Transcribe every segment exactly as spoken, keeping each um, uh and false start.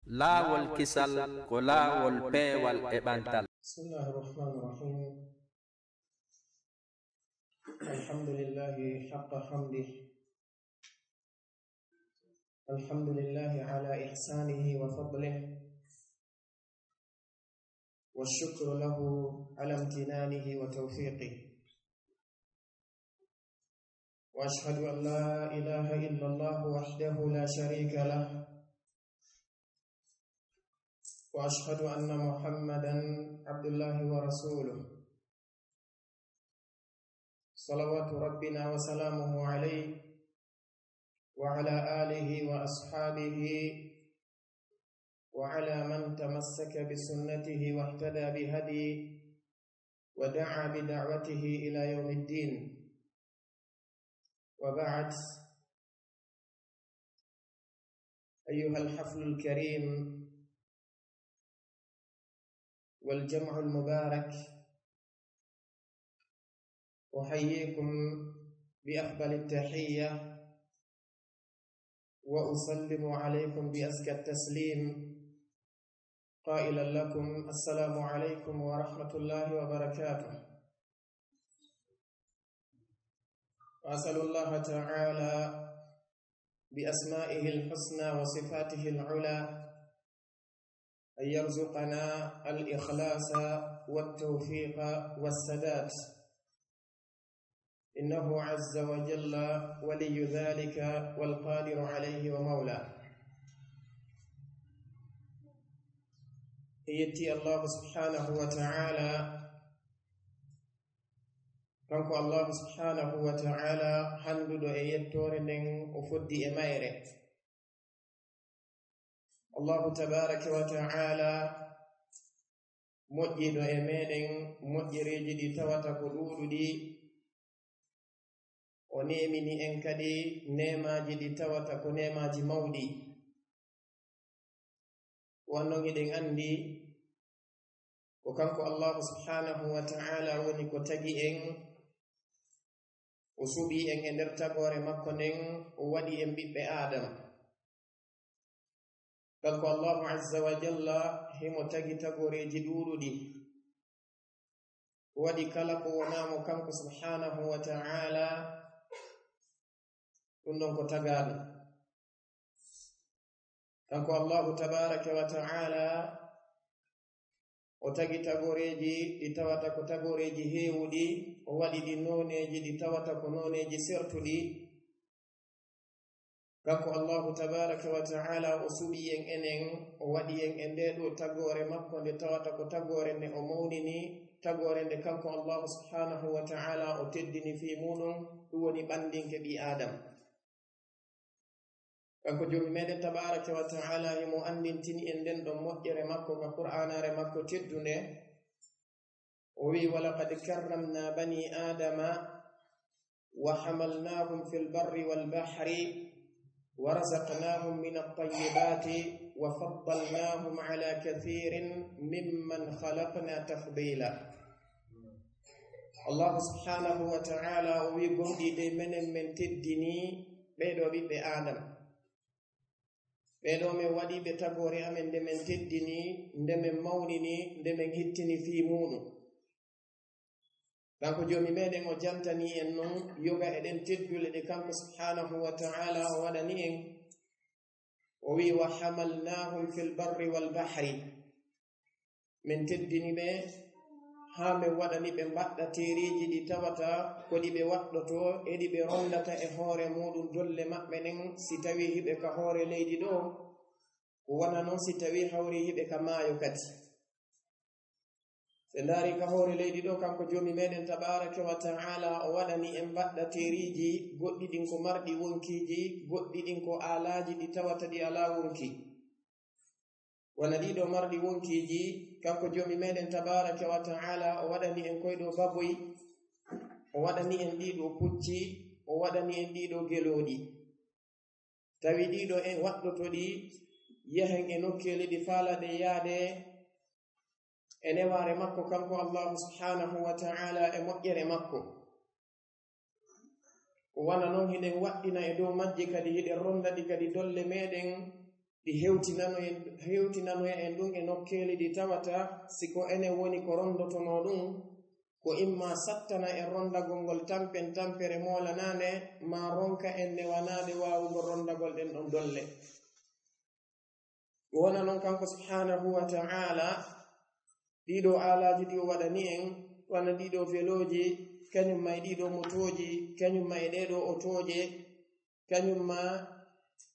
Laawol kisal ko laawol peewal e ɓantal. بسم الله الرحمن الرحيم. الحمد لله حق حمده. الحمد لله على إحسانه وفضله. والشكر له على امتنانه وتوفيقه. وأشهد أن لا إله إلا الله وحده لا شريك له. وأشهد أن محمدا عبد الله ورسوله. صلوات ربنا وسلامه عليه وعلى آله وأصحابه وعلى من تمسك بسنته واهتدى بهديه ودعا بدعوته إلى يوم الدين. وبعد، أيها الحفل الكريم والجمع المبارك، أحييكم بأفضل التحية وأسلم عليكم بأزكى التسليم، قائلا لكم: السلام عليكم ورحمة الله وبركاته. وأسأل الله تعالى بأسمائه الحسنى وصفاته العلى أن يرزقنا الإخلاص والتوفيق والسداد، إنه عز وجل ولي ذلك والقادر عليه ومولاه. En yetti Allahu subhanahu wa ta'ala, kanko Allahu subhanahu wa ta'ala handuɗo e yettoore nden, o foddi e mayre. Allahu tabaraka wa ta'ala moƴƴiiɗo e meɗen moƴƴereeji ɗi tawata ko ɗuuɗuɗi, o neemini en kadi neemaaji ɗi tawata ko neemaaji mawɗi. Wonno hiɗen anndi ko kanko Allahu subhanahu wa ta'ala woni ko tagi en, o suɓii en e nder tagoore makko nden, o waɗi en ɓiɓɓe Aadama. Kanko Allahu azza wa jalla himo tagi tagooreeji ɗuuɗuɗi. O waɗi kala ko wonaa mo kanko subhanahu wa ta'ala, ɗum ɗon ko tagaaɗo. Kanko Allahu tabaraka wa ta'ala, o tagi tagooreeji ɗi tawata ko tagooreeji heewuɗi, o waɗi ɗi nooneeji ɗi tawata ko nooneeji sertuɗi. Kanko Allahu tabaraka wa ta'ala, o suɓii en enen, o waɗi en e ndee ɗoo tagoore makko nde tawata ko tagoore nde o mawnini, tagoore nde kanko Allahu subhanahu wa ta'ala o teddini fii muuɗum, ɗum woni ɓanndinke ɓii Aadama. Kanko Joomi meɗen tabaraka wa ta'ala himo anndintini en nden ɗon moƴƴere makko ka Qur'aanaare makko teddunde. O wi'i: ولقد كرمنا بني آدم وحملناهم في البر والبحر ورزقناهم من الطيبات وفضلناهم على كثير ممن خلقنا تفضيلا. Allahu subhanahu wa ta'ala o wi'i: Gomɗii dey menen men teddini ɓee ɗoo ɓiɓɓe Aadama. Ɓee ɗoo men waɗii ɓe tagoore amen nde men teddini, nde men mawnini, nde men hittini fii muuɗum. Kanko Joomi meɗen o jantanii en non yoga e ɗen teddule ɗe kanko subhanahu wa ta'ala o waɗani en. O wi'i: وحملناهم في البر والبحر. Men teddini ɓe haa men waɗani ɓe mbaɗɗateeriiji ɗi tawata ko ɗi ɓe waɗɗotoo e ɗi ɓe ronndata e hoore muuɗum dolle maɓɓe ɗen, si tawii hiɓe ka hoore leydi ɗoo, ko wona non si tawii hawrii hiɓe ka maayo kadi. Si en ndaarii ka hoore leydi ɗoo, kanko Joomi meɗen tabaraka wa ta'ala o waɗani en mbaɗɗateeriiji, goɗɗi ɗin ko marɗi wonkiiji, goɗɗi ɗin ko aalaaji ɗi tawata ɗi alaa wonki. Wona ɗii ɗoo marɗi wonkiiji, kanko Joomi meɗen tabaraka wa ta'ala o waɗani en koy ɗoo baboy, o waɗani en ɗii ɗoo pucci, o waɗani en ɗii ɗoo gelooɗi. Tawi ɗii ɗoo en waɗɗoto ɗi, yahen e nokkeeli ɗi faalaɗen yaade e newaare makko kanko Allahu subhanahu wa ta'ala e moƴƴere makko. Ko wona non hiɗen waɗɗina e dow majji kadi, hiɗen ronnda ɗi kadi dolle meɗen, Ɗi hewtinano en, hewtinanoya en ɗum e nokkeeli ɗi tawata, si ko enen woni ko rondotonoo ɗum, ko imma sattana en rondagol ngol tampen tampere moolanaande, maa ronka en newanaade waawugol rondagol ɗen ɗon dolle. Wona non kanko subhaanahu wa ta'ala, ɗiɗo alaaji ɗi o waɗani en, wona ɗiɗo velooji, kañum ma e ɗiɗo motooji, kañum ma e ɗeɗo otooje, kañum ma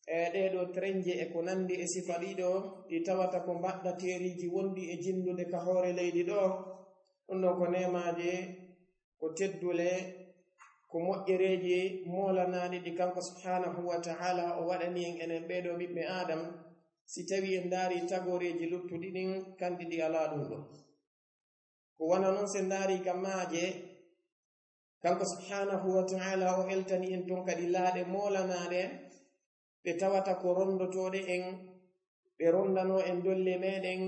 e ɗeɗo trenje e ko nandi e sifa ɗiɗo, ɗi tawata ko mbaɗɗateeriiji wonɗi e jinndude ka hoore leydi ɗo. Ɗum ɗo ko neemaaje, ko teddule, ko moƴƴereeji moolanaaɗi ɗi kanko subhaanahu wa ta'ala o waɗani en enen ɓeɗo ɓiɓɓe Aadam, si tawi en ndaari tagooreeji luttuɗi ɗin, kanɗi ɗi alaa ɗum ɗo. Ko wona non, si en ndaari ka maaje, kanko subhaanahu wa ta'ala o eltani en ton kadi laaɗe moolanaaɗe, ɗe tawata ko rondotooɗe en, ɗe rondanoo en dolle meɗen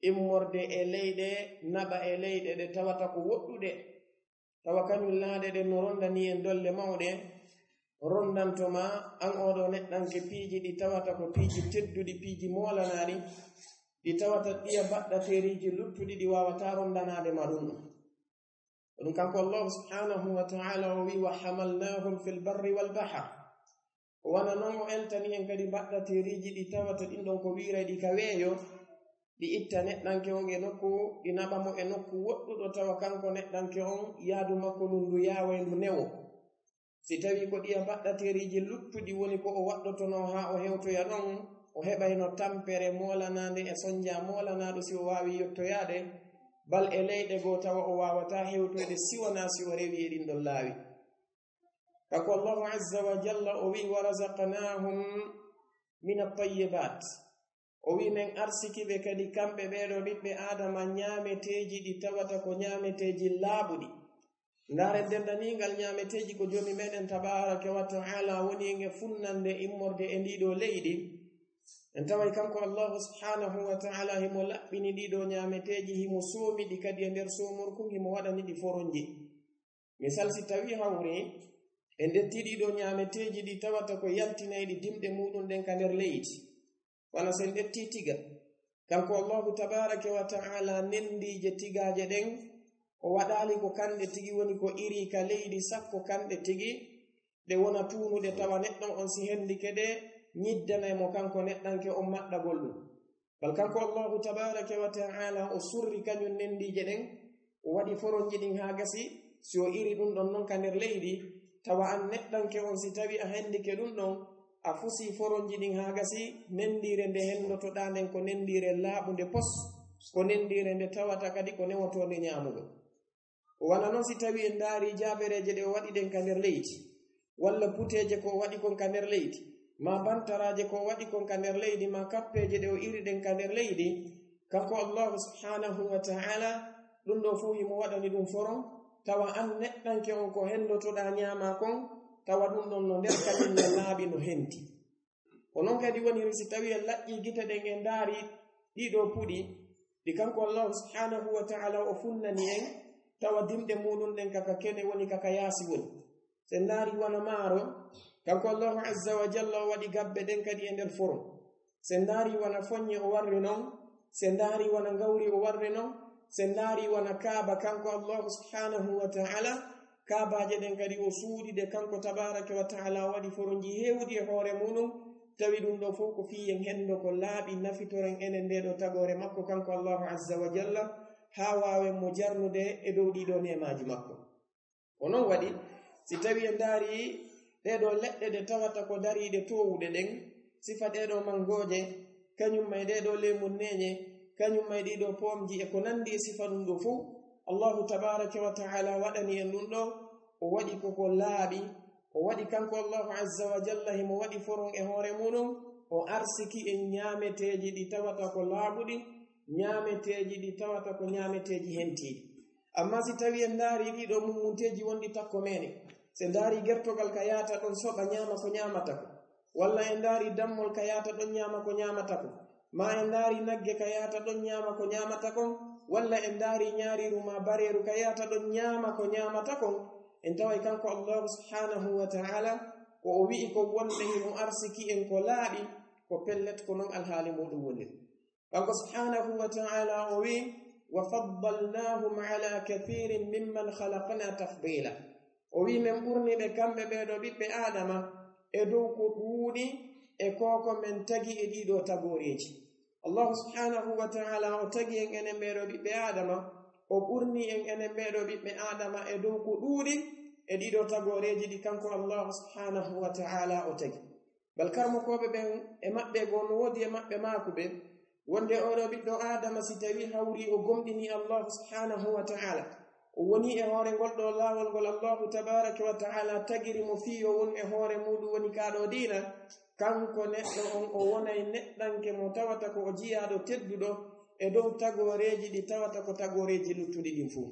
immorde e leyɗe, naɓa e leyɗe, ɗe tawata ko woɗɗuɗe. Tawa kañum laaɗe ɗen no rondani en dolle mawɗe, rondanto ma an oɗo neɗɗanke piiji ɗi tawata ko piiji tedduɗi, piiji moolanaaɗi, ɗi tawata ɗiya mbaɗɗateeriiji luttuɗi ɗi waawataa rondanaade ma ɗum. Ko ɗum kanko Allahu subhaanahu wa ta'ala o wi'i, "Wa hamalnaahum fil barri wal bahar." O wona non o eltani en kadi mbaɗɗateeriiji ɗi tawata ɗin ɗon ko wi'irayɗi ka weeyo, ɗi itta neɗɗanke on e nokku, ɗi naɓa mo e nokku woɗɗuɗo, tawa kanko neɗɗanke on yaadu makko ndun ndu yaaway ndu newo. Si tawi ko ɗiya mbaɗɗateeriiji luttuɗi woni ko o waɗɗotonoo haa o hewtoya ɗon, o heɓayno tampere moolanaande e sonja moolanaaɗo si o waawi yottoyaade, bal e leyɗe goo tawa o waawataa hewtoyde si wonaa si o rewi e ɗin ɗon laawi. Kanko Allahu azza wa jalla o wi'i, "Wa razaqnaahum min at-tayyibaat." O wi'i, "Men arsiki ɓe kadi kamɓe ɓeɗo ɓiɓɓe Aadama ñaameteeji ɗi tawata ko ñaameteeji laaɓuɗi." Ndaaren dendaniingal ñaameteeji ko Joomi meɗen tabaaraka wa ta'ala woni en e funnande immorde e ndiɗo leydi. En taway kanko Allahu subhaanahu wa ta'ala himo laɓɓini ɗiɗo ñaameteeji, himo soomi ɗi kadi e nder soomorkun, himo waɗani ɗi foronji. Misal, si tawi hawri en ƴetti ɗiɗo ñaameteeji ɗi tawata ko yaltinayɗi dimɗe muɗum ɗen ka nder leydi, wano si en ƴetti tiga, kanko Allahu tabaaraka wa ta'ala nenndiije tigaaje ɗen, o waɗaali ko kanɗe tigi woni ko iri ka leydi, sakko kanɗe tigi ɗe wona tuunuɗe, tawa neɗɗo on si hendike ɗe, ñiddanay mo kanko neɗɗanke on maɗɗagol ɗum. Bal kanko Allahu tabaaraka wa ta'ala o surri kañum nenndiije ɗen, o waɗi foronji ɗin haa gasi, si o iri ɗum ɗon non ka nder leydi, tawa an neɗɗanke on si tawi a hendike ɗum ɗon, a fusi foronji ɗin haa gasi, nenndiire nde henndotoɗaa nden ko nenndiire laaɓunde pos, ko nenndiire nde tawata kadi ko newotoonde ñaamugol. O wona non si tawi en ndaari jaabereeje ɗe o waɗi ɗen ka nder leydi, walla puteeje ko o waɗi kon ka nder leydi, maa bantaraaje ko o waɗi kon ka nder leydi, maa kappeeje ɗe o iri ɗen ka nder leydi, kanko Allahu subhaanahu wa ta'ala, ɗum ɗo fow himo waɗani ɗum foron, tawa an neɗɗanke on ko henndotoɗaa ñaamaa kon, tawa ɗum ɗon no nder kañum no laaɓi no henti. Ko non kadi woniri si tawi en laƴƴii gite ɗen en ndaari ɗiɗo puɗi, ɗi kanko Allahu subhaanahu wa ta'ala o funnani en, tawa dimɗe muɗum ɗen kaka kene woni, kaka yaasi woni. Si en ndaari wona maaro, kanko Allahu azza wa jalla o waɗi gabbe ɗen kadi e nder foron. Si en ndaari wona foññe o warri non, si en ndaari wona ngawri o warri non, si en ndaari wona Kaaba kanko Allahu subhaanahu wa ta'ala, Kaabaaje ɗen kadi o suuɗi ɗe kanko tabaaraka wa ta'ala, o waɗi foronji heewuɗi e hoore muɗum, tawi ɗum ɗo fow ko fii en henndo ko laaɓi, nafitoren enen nde ɗo tagoore makko kanko Allahu azza wa jalla, haa waawen mo jarnude e dow ɗiɗo neemaaji makko. Ko non waɗi, si tawi en ndaari ɗee ɗo leɗɗe ɗe tawata ko dariiɗe toowuɗe ɗen, sifa ɗee ɗo manngooje, kañum ma e ɗee ɗo leemun neeñe, kañum ma e ɗii ɗo poomji e ko nanndi e sifa ɗum ɗo fow, Allahu tabaaraka wa ta'ala waɗani en ɗum ɗo, o waɗi ko ko laaɓi, o waɗi kanko Allahu azza wa jalla himo waɗi foron e hoore muɗum, o arsiki en ñaameteeji ɗi tawata ko laaɓuɗi, ñaameteeji ɗi tawata ko ñaameteeji hentiiɗi. Amma si tawi en ndaari ɗii ɗo mummunteeji wonɗi takko meɗen, si en ndaari gertogal ka yaata ɗon soɓa ñaama ko ñaamata ko, walla en ndaari dammol ka yaata ɗon ñaama ko ñaamata ko, maa en ndaari nagge ka yaata ɗon ñaama ko ñaamata kon, walla en ndaari ñaariiru maa bareeru ka yaata ɗon ñaama ko ñaamata kon, en taway kanko Allahu subhaanahu wa ta'ala ko o wi'i kon wonde himo arsiki en ko laaɓi, Ko pellet ko noon alhaali muɗum woniri. Kanko subhaanahu wa ta'ala o wi, "Wa faddalnahum ala kathirin mimman khalaqna tafdila." O wi, "Men ɓurni ɓe kamɓe ɓee ɗoo ɓiɓɓe Aadama e dow ko ɗuuɗi e ko ko men tagi e ɗii ɗoo tagooreeji." Allahu subhaanahu wa ta'ala o tagi en enen ɓee ɗoo ɓiɓɓe Aadama, o ɓurni en enen ɓee ɗoo ɓiɓɓe Aadama e dow ko ɗuuɗi e ɗii ɗoo tagooreeji ɗi kanko Allahu subhaanahu wa ta'ala o tagi. Bal karmokooɓe ɓen e maɓɓe goo no woodi e maɓɓe maakuɓe, wonde oo ɗoo ɓiɗɗo Aadama si tawii hawrii o gomɗinii Allahu subhaanahu wa ta'ala, o wonii e hoore ngol ɗoo laawol ngol Allahu tabaaraka wa ta'ala tagiri mo fii yo won e hoore muuɗum woni kaa ɗoo diina, kanko neɗɗo on o wonay neɗɗanke mo tawata ko o jiyaaɗo tedduɗo e dow tagooreeji ɗi tawata ko tagooreeji luttuɗi ɗin fuu.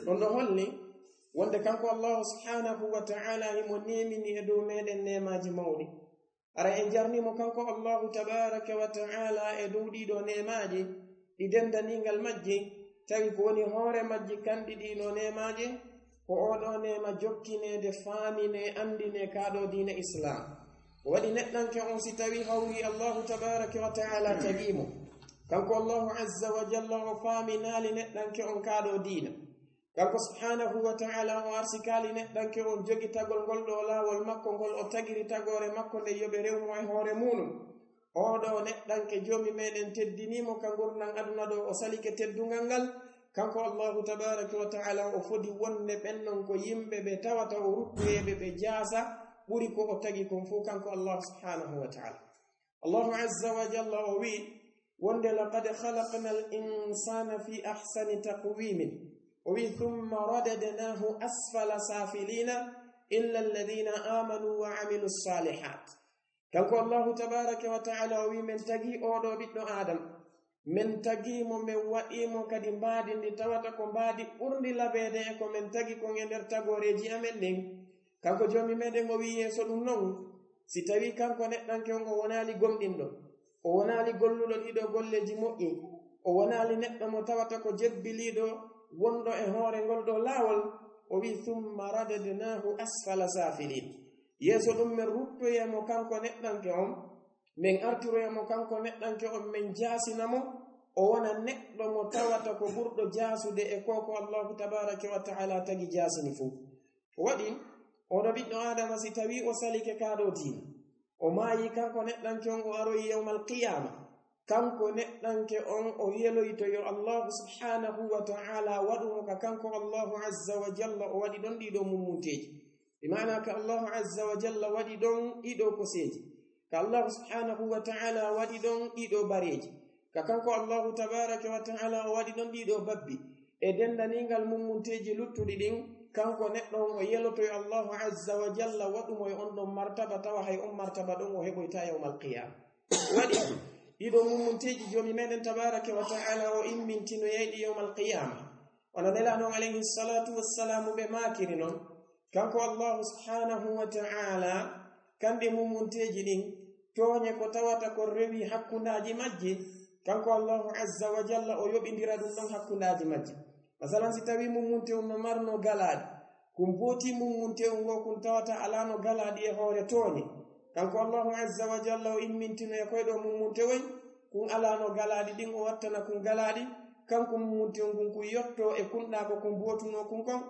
Ɗon ɗo holli wonde kanko Allahu subhaanahu wa ta'ala himo neemini e dow meɗen neemaaji mawɗi. Hara en jarnii mo kanko Allahu tabaaraka wa ta'ala e dow ɗii ɗoo neemaaji, ɗi denndaniingal majji, tawi ko woni hoore majji kan ɗiɗi ɗoo neemaaji, ko oo ɗoo neema jokkineede, faaminee, anndinee kaa ɗoo diina Islaam. O waɗi neɗɗanke on si tawii hawrii Allahu tabaaraka wa ta'ala tagii mo. Kanko Allahu azza wa jalla o faaminaali neɗɗanke on kaa ɗoo diina. Kanko subhaanahu wa ta'ala o arsikaali neɗɗanke on jogitagol ngol ɗoo laawol makko ngol o tagiri tagoore makko nden yo ɓe rew mo e hoore muuɗum. Oo ɗoo neɗɗanke Joomi meɗen teddinii mo ka ngurndan aduna ɗoo, o salike teddungal ngal. Kanko Allahu tabaaraka wa ta'ala o fodi wonde ɓen non ko yimɓe ɓe tawata o ruttoyeeɓe ɓe jaasa ɓuri ko o tagi kon fuu kanko Allahu subhaanahu wa ta'ala. Allahu azza wa jalla o wi wonde, "Laqad khalaqnal insana fi ahsani taqwimin." O wi, "Thumma radadnahu asfala safilina, illa alladhina amanu wa amilus salihat." Kanko Allahu tabaaraka wa ta'ala o wi, "Men tagi oo ɗoo ɓiɗɗo Aadama. Men tagi mo, men waɗi mo kadi mbaadi ndi tawata ko mbaadi ɓurndi labeede e ko men tagi kon e nder tagooreeji amen ɗin." Kanko Joomi meɗen o wi yeeso ɗum non, si tawii kanko neɗɗanke on o wonaali gomɗinɗo, o wonaali golluɗo ɗii ɗoo golleeji moƴƴi, o wonaali neɗɗo mo tawata ko jebbiliiɗo wonɗo e hoore ngol ɗoo laawol, o wi, "Thumma radadnahu asfala safilin." Yeeso ɗum men ruttoyay mo kanko neɗɗanke on, men artiroya mo kanko neɗɗanke on, men jaasina mo, o wona neɗɗo mo tawata ko ɓurɗo jaasude e ko ko Allahu tabaaraka wa ta'ala tagi jaasini fuu. Ko waɗi, oo ɗoo ɓiɗɗo Aadama si tawii o salike kaa ɗoo diina, o maayi kanko neɗɗanke on, o aroyi yawmal qiyaama, kanko neɗɗanke on o yeloyto yo Allahu subhaanahu wa ta'ala waɗu mo ka kanko Allahu azza wa jalla o waɗi ɗon ɗii ɗoo mummunteeji. Bi maana ka Allahu azza wa jalla waɗi ɗon ɗii ɗoo koseeji. Ka Allahu subhaanahu wa ta'ala waɗi ɗon ɗii ɗoo bareeji. Ka kanko Allahu tabaaraka wa ta'ala o waɗi ɗon ɗii ɗoo babbi. E denndaniingal mummunteeji luttuɗi ɗin, kanko neɗɗo on o yelotoy Allahu azza wa jalla waɗu mo e on ɗon martaba, tawa hay on martaba ɗon o heɓoytaa yawmal qiyaama. Waɗi ɗii ɗoo mummunteeji Joomi meɗen tabaaraka wa ta'ala o immintinoyay ɗi yawmal qiyaama. Wano Nelaaɗo on alayhi salaatu wassalaamu ɓe maakiri non, kanko Allahu subhaanahu wa ta'ala, kanɗi mummunteeji ɗin, tooñe ko tawata ko rewi hakkundaaji majji, kanko Allahu azza wa jalla o yoɓindira ɗum ɗon hakkundaaji majji. Masalan, si tawii mummunte on no marno galaaɗi, kun booti mummunte on ngo kun tawata alaano galaaɗi e hoore tooñe. Kanko Allahu azza wa jalla o immintino e koy ɗoo mummunte woy, kun alaano galaaɗi ɗin o wattana kun galaaɗi, kanko mummunte on kun kun yotto e kun ɗaa ko kun bootunoo kun kon.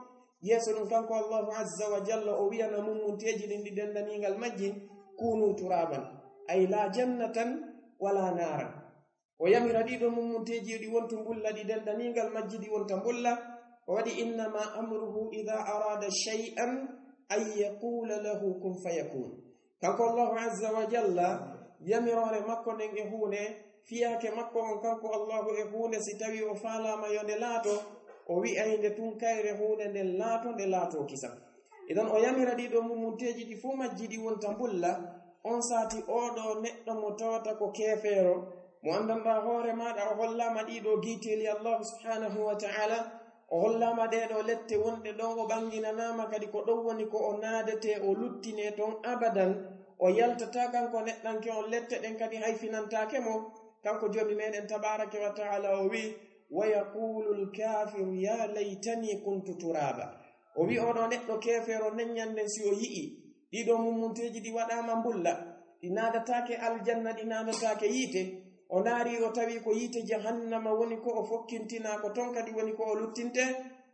Yeeso ɗum kanko Allahu azza wa jalla o wiyana mummunteeji ɗin ɗi denndaniingal majji, "Kunu turaban, ay la jannatan wala naaran." O yamira ɗii ɗoo mummunteeji ɗi wontu mbulla, ɗi denndaniingal majji ɗi wonta mbulla. O waɗi, "Innama amruhu idha arada shay'an an yaqula lahu kun fayakun." Kanko Allahu azza wa jalla, yamiroore makko nden e huunde, fiyaake makko on kanko Allahu e huunde, si tawii o faalaama yo nde laato, o wi'ay nde tun kayre huunde nden laato, nde laatoo kisan. Idan o yamira ɗii ɗoo mummunteeji ɗi fuu majji ɗi wonta mbulla, on saati oo ɗoo neɗɗo mo tawata ko keefeero, mo anndanɗaa hoore maaɗa o hollaama ɗii ɗoo giiteeli Allahu subhaanahu wa ta'ala, o hollaama ɗee ɗoo lette wonɗe ɗon, o ɓannginanaama kadi ko ɗon woni ko o naadetee, o luttinee ton abadan, o yaltataa kanko neɗɗanke on, lette ɗen kadi hayfinantaake mo. Kanko Joomi meɗen tabaaraka wa ta'ala o wi'i, "Wa yaqulu l-kafiru ya laytani kuntu turaba." O wi'i oo ɗoo neɗɗo keefeero nden ɲannden si o yi'i ɗii ɗoo mummunteeji ɗi waɗaama mbulla, ɗi naadataake aljanna, ɗi naadataake yiite. O ndaari, o tawi ko yiite jahannama woni ko o fokkintinaa, ko toon kadi woni ko o luttinte.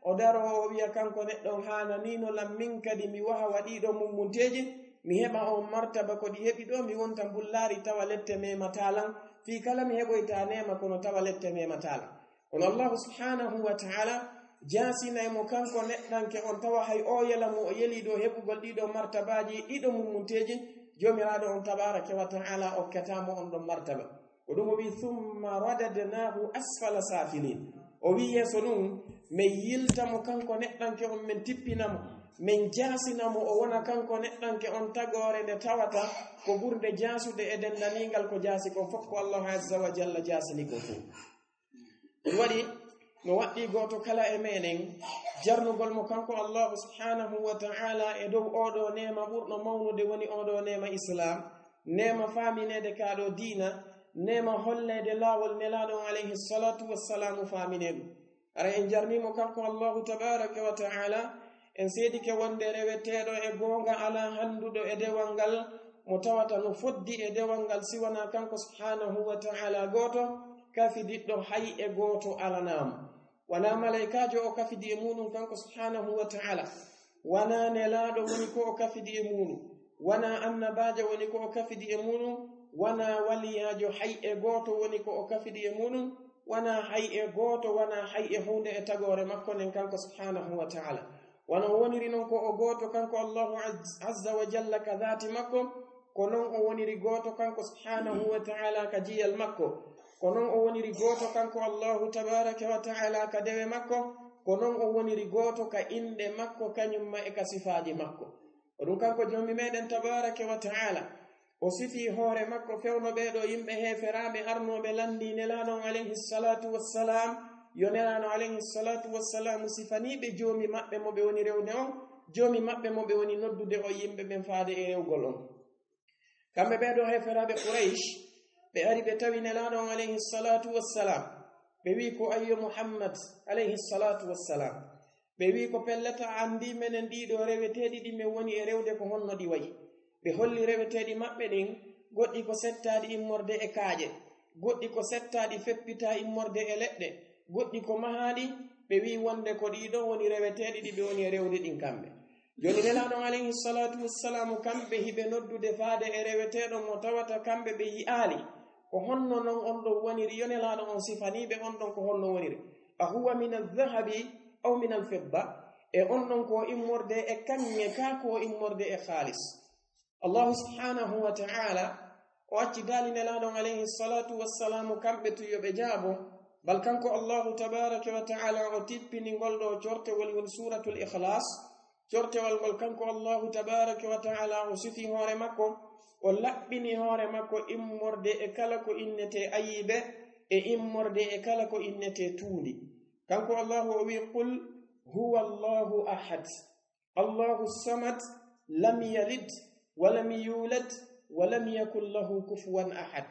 O daroo, o wiya kanko neɗɗo on, haananiino lan min kadi mi wahawa ɗiiɗo mummunteeji, mi heɓa on martaba ko ɗi heɓi ɗo, mi wonta mbullaari tawa lette memataa lan, fii kala mi heɓoyta neema kono tawa lette memataa lan. Kono Allahu subhanahu wa ta'ala jaasinay mo kanko neɗɗanke on, tawa hay o yela mo o yeli ɗo heɓugol ɗiɗo martabaaji, ɗiɗo mummunteeji, Joomiraaɗo on tabaraka wa ta'ala okkataa mo on ɗon martaba. Ko ɗum o wi'i, "Thumma radadnahu asfala safilin." O wi'i yeeso ɗum, men yilta mo kanko neɗɗanke on, men tippina mo, men jaasina mo, o wona kanko neɗɗanke on tagoore nde tawata ko ɓurnde jaasude e dendaniingal ko jaasi kon fof, ko Allahu azza wa jalla jaasini kon fof. Ɗum waɗi no waɗɗii gooto kala e meɗen jarnugol mo kanko Allahu subhanahu wa ta'ala e dow oɗo neema ɓurɗo mawnude, woni oɗo neema Islaam, neema faamineede kaa ɗo diina, neema holleede laawol Nelaaɗo on alayhi salatu wassalamu faaminee ɗum. Hara en jarnii mo kanko Allahu tabaraka wa ta'ala, en seedike wonde reweteeɗo e goonga alaa hannduɗo e dewal ngal mo tawata no foddi e dewal ngal si wanaa kanko subhanahu wa ta'ala gooto, kafidiɗɗo hay e gooto alanaa mo. Wanaa malaykaajo o kafidi e muuɗum kanko subhanahu wa ta'ala. Wanaa nelaaɗo woni ko o kafidi e muuɗum. Wanaa annabaajo woni ko o kafidi e muuɗum. Wanaa waliyaajo hay e gooto woni ko o kafidi e muuɗum. Wanaa hay e gooto, wanaa hay e huunde e tagoore makko nden kanko subhanahu wa ta'ala. Wano o woniri non ko o gooto kanko Allahu azz-, azza wa jalla ka daati makko, ko non o woniri gooto kanko subhanahu wa ta'ala ka jiyal makko. Ko non o woniri gooto kanko Allahu tabaraka wa ta'ala ka dewe makko. Ko non o woniri gooto ka inɗe makko kañum ma e ka sifaaji makko. Ko ɗum kanko Joomi meɗen tabaraka wa ta'ala o sifii hoore makko fewndo ɓee ɗoo yimɓe heeferaaɓe arnooɓe lanndii Nelaaɗo on alayhi salatu wassalam, yo Nelaaɗo alayhi salatu wassalam sifanii ɓe Joomi maɓɓe mo ɓe woni rewde on, Joomi maɓɓe mo ɓe woni noddude on yimɓe ɓen faade e rewgol on. Kamɓe ɓee ɗoo heeferaaɓe Quraysh, ɓe ari ɓe tawi Nelaaɗo on alayhi salatu wassalam, ɓe wi'i, "Ko ayyo Muhammad alayhi salatu wassalam?" Ɓe wi'i, "Ko pellet a anndii menen ɗii ɗoo reweteeɗi ɗi men woni e rewde ko honno ɗi wa'i?" Ɓe holli reweteeɗi maɓɓe ɗin, goɗɗi ko settaaɗi immorde e kaaƴe, goɗɗi ko settaaɗi feppitaa immorde e leɗɗe, goɗɗi ko mahaaɗi. Ɓe wi'i wonde ko ɗii ɗoo woni reweteeɗi ɗi ɓe woni e rewde ɗin kamɓe. Jooni Nelaaɗo on alayhi salatu wassalamu kamɓe hiɓe noddude faade e reweteeɗo mo tawata kamɓe ɓe yi'aali. Ko honno non on ɗon woniri? Yo Nelaaɗo on sifanii ɓe on ɗon ko honno woniri. "A huwa min al-dhahabi aw min al-fidda?" E on ɗon ko immorde e kaŋŋe, kaa ko immorde e haalis? Allahu subhanahu wa ta'ala o acci daali Nelaaɗo on alayhi salatu wassalamu kamɓe tun yo ɓe jaabo. Bal kanko Allahu tabaraka wa ta'ala o tippini ngol ɗoo cortewol, ngol Suuratul Ikhlas. Cortewal ngol kanko Allahu tabaraka wa ta'ala o sifi hoore makko, o laɓɓini hoore makko immorde e kala ko innetee ayiibe, e immorde e kala ko innetee tuundi. Kanko Allahu o wi'i, "Qul huwa Allahu ahad, Allahu samad, lam yalid, wa lam yulad, wa lam yakun lahu kufuwan ahad."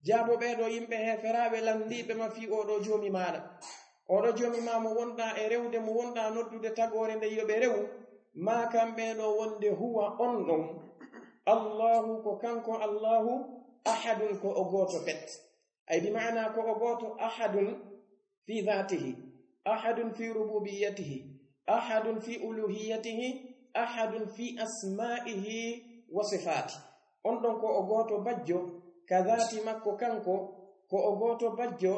Jaabo ɓee ɗoo yimɓe heeferaaɓe lanndiiɓe ma fii oo ɗoo Joomi maaɗa. Oo ɗoo Joomi maa mo wonɗaa e rewde, mo wonɗaa noddude tagoore nden yo ɓe rewu, maa kamɓe ɗoo wonde huwa on ɗon. Allahu ko kanko Allahu, ahadun ko o gooto pet. Ay bi maana ko o gooto, ahadun fi dhatihi, ahadun fi rububiyatihi, ahadun fi uluhiyatihi, ahadun fi asma'ihi wa sifati. On ɗon ko o gooto bajjo ka dhati makko kanko, ko o gooto bajjo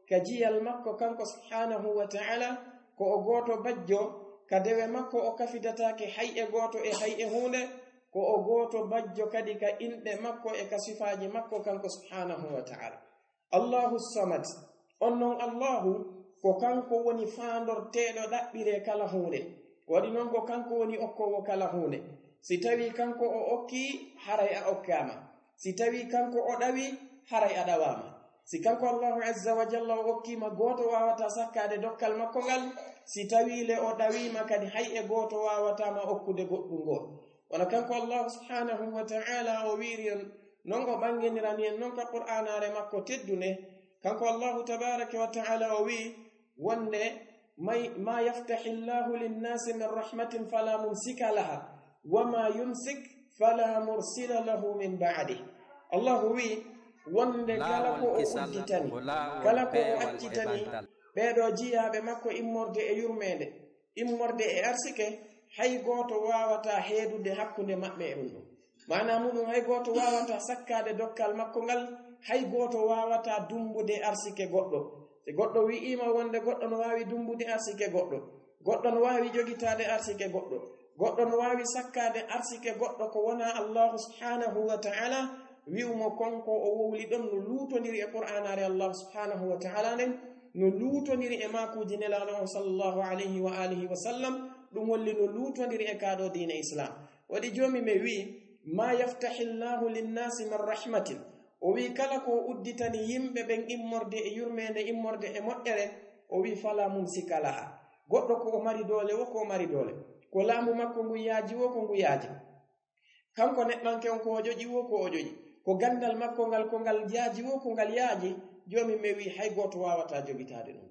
ka jiyal makko kanko subhanahu wa ta'ala, ko o gooto bajjo ka dewe makko, o kafidataake hay e gooto e hay e huunde, ko o gooto bajjo kadi ka inɗe makko e ka sifaaji makko kanko subhanahu wa ta'ala. Allahu samad, on non Allahu, ko kanko woni faandorteeɗo ɗaɓɓiree kala huunde. Ko waɗi non ko kanko woni okkoowo kala huunde. Si tawii kanko o okkii, haray a okkaama. Si tawii kanko o ɗawii, haray a ɗawaama. Si kanko Allahu azza wa jalla o okkiima, gooto waawataa sakkaade dokkal makko ngal. Si tawii le o ɗawiima kadi, hay e gooto waawataa ma okkude goɗɗum ngoo. Wano kanko Allahu subhanahu wa ta'ala o wi'iri en, non o ɓanginirani en non ka Qur'aanaare makko teddunde. Kanko Allahu tabaraka wa ta'ala o wi'i wonde, "May-, ma yaftahi Allahu linnasi min rahmatin fala mumsika laha, wa ma yumsik فلا مرسل له من بعده. Allahu wi wonde kala ko o udditani, kala ko o accitani ɓeeɗo jiyaaɓe makko immorde e yurmeende, immorde e arsike, hay gooto waawataa heedude hakkunde maɓɓe e ɗum ɗum. Maanaa muɗum, hay gooto waawataa sakkaade dokkal makko ngal, hay gooto waawataa dummbude arsike goɗɗo. Si goɗɗo wi'iima wonde goɗɗo no waawi dummbude arsike goɗɗo, goɗɗo no waawi jogitaade arsike goɗɗo, goɗɗo no waawi sakkaade arsike goɗɗo ko wonaa Allaahu subhaanahu wa ta'ala, wi'u mo kanko o wowli ɗon no luutondiri e Qur'aanaare Allaahu subhaanahu wa ta'ala nden, no luutondiri e maakuuji Nelaaɗo on sallallahu alayhi wa alihi wa sallam, ɗum holli no luutondiri e kaa ɗoo diine Islaam. Waɗi Joomi men wi'i, ما يفتح الله للناس من رحمة. O wi'i kala ko udditani yimɓe ɓen immorde e yurmeende, immorde e moƴƴere, o wi'i فلا ممسك لها. Goɗɗo ko o mari doole woo, ko o mari doole. Ko laamu makko ngu yaaji woo, ko ngu yaaji. Kanko neɗɗanke on ko o ƴoƴi woo, ko o ƴoƴi. Ko ganndal makko ngal, ko ngal yaaji woo, ko ngal yaaji. Joomi men wi'i hay gooto waawataa jogitaade ɗum.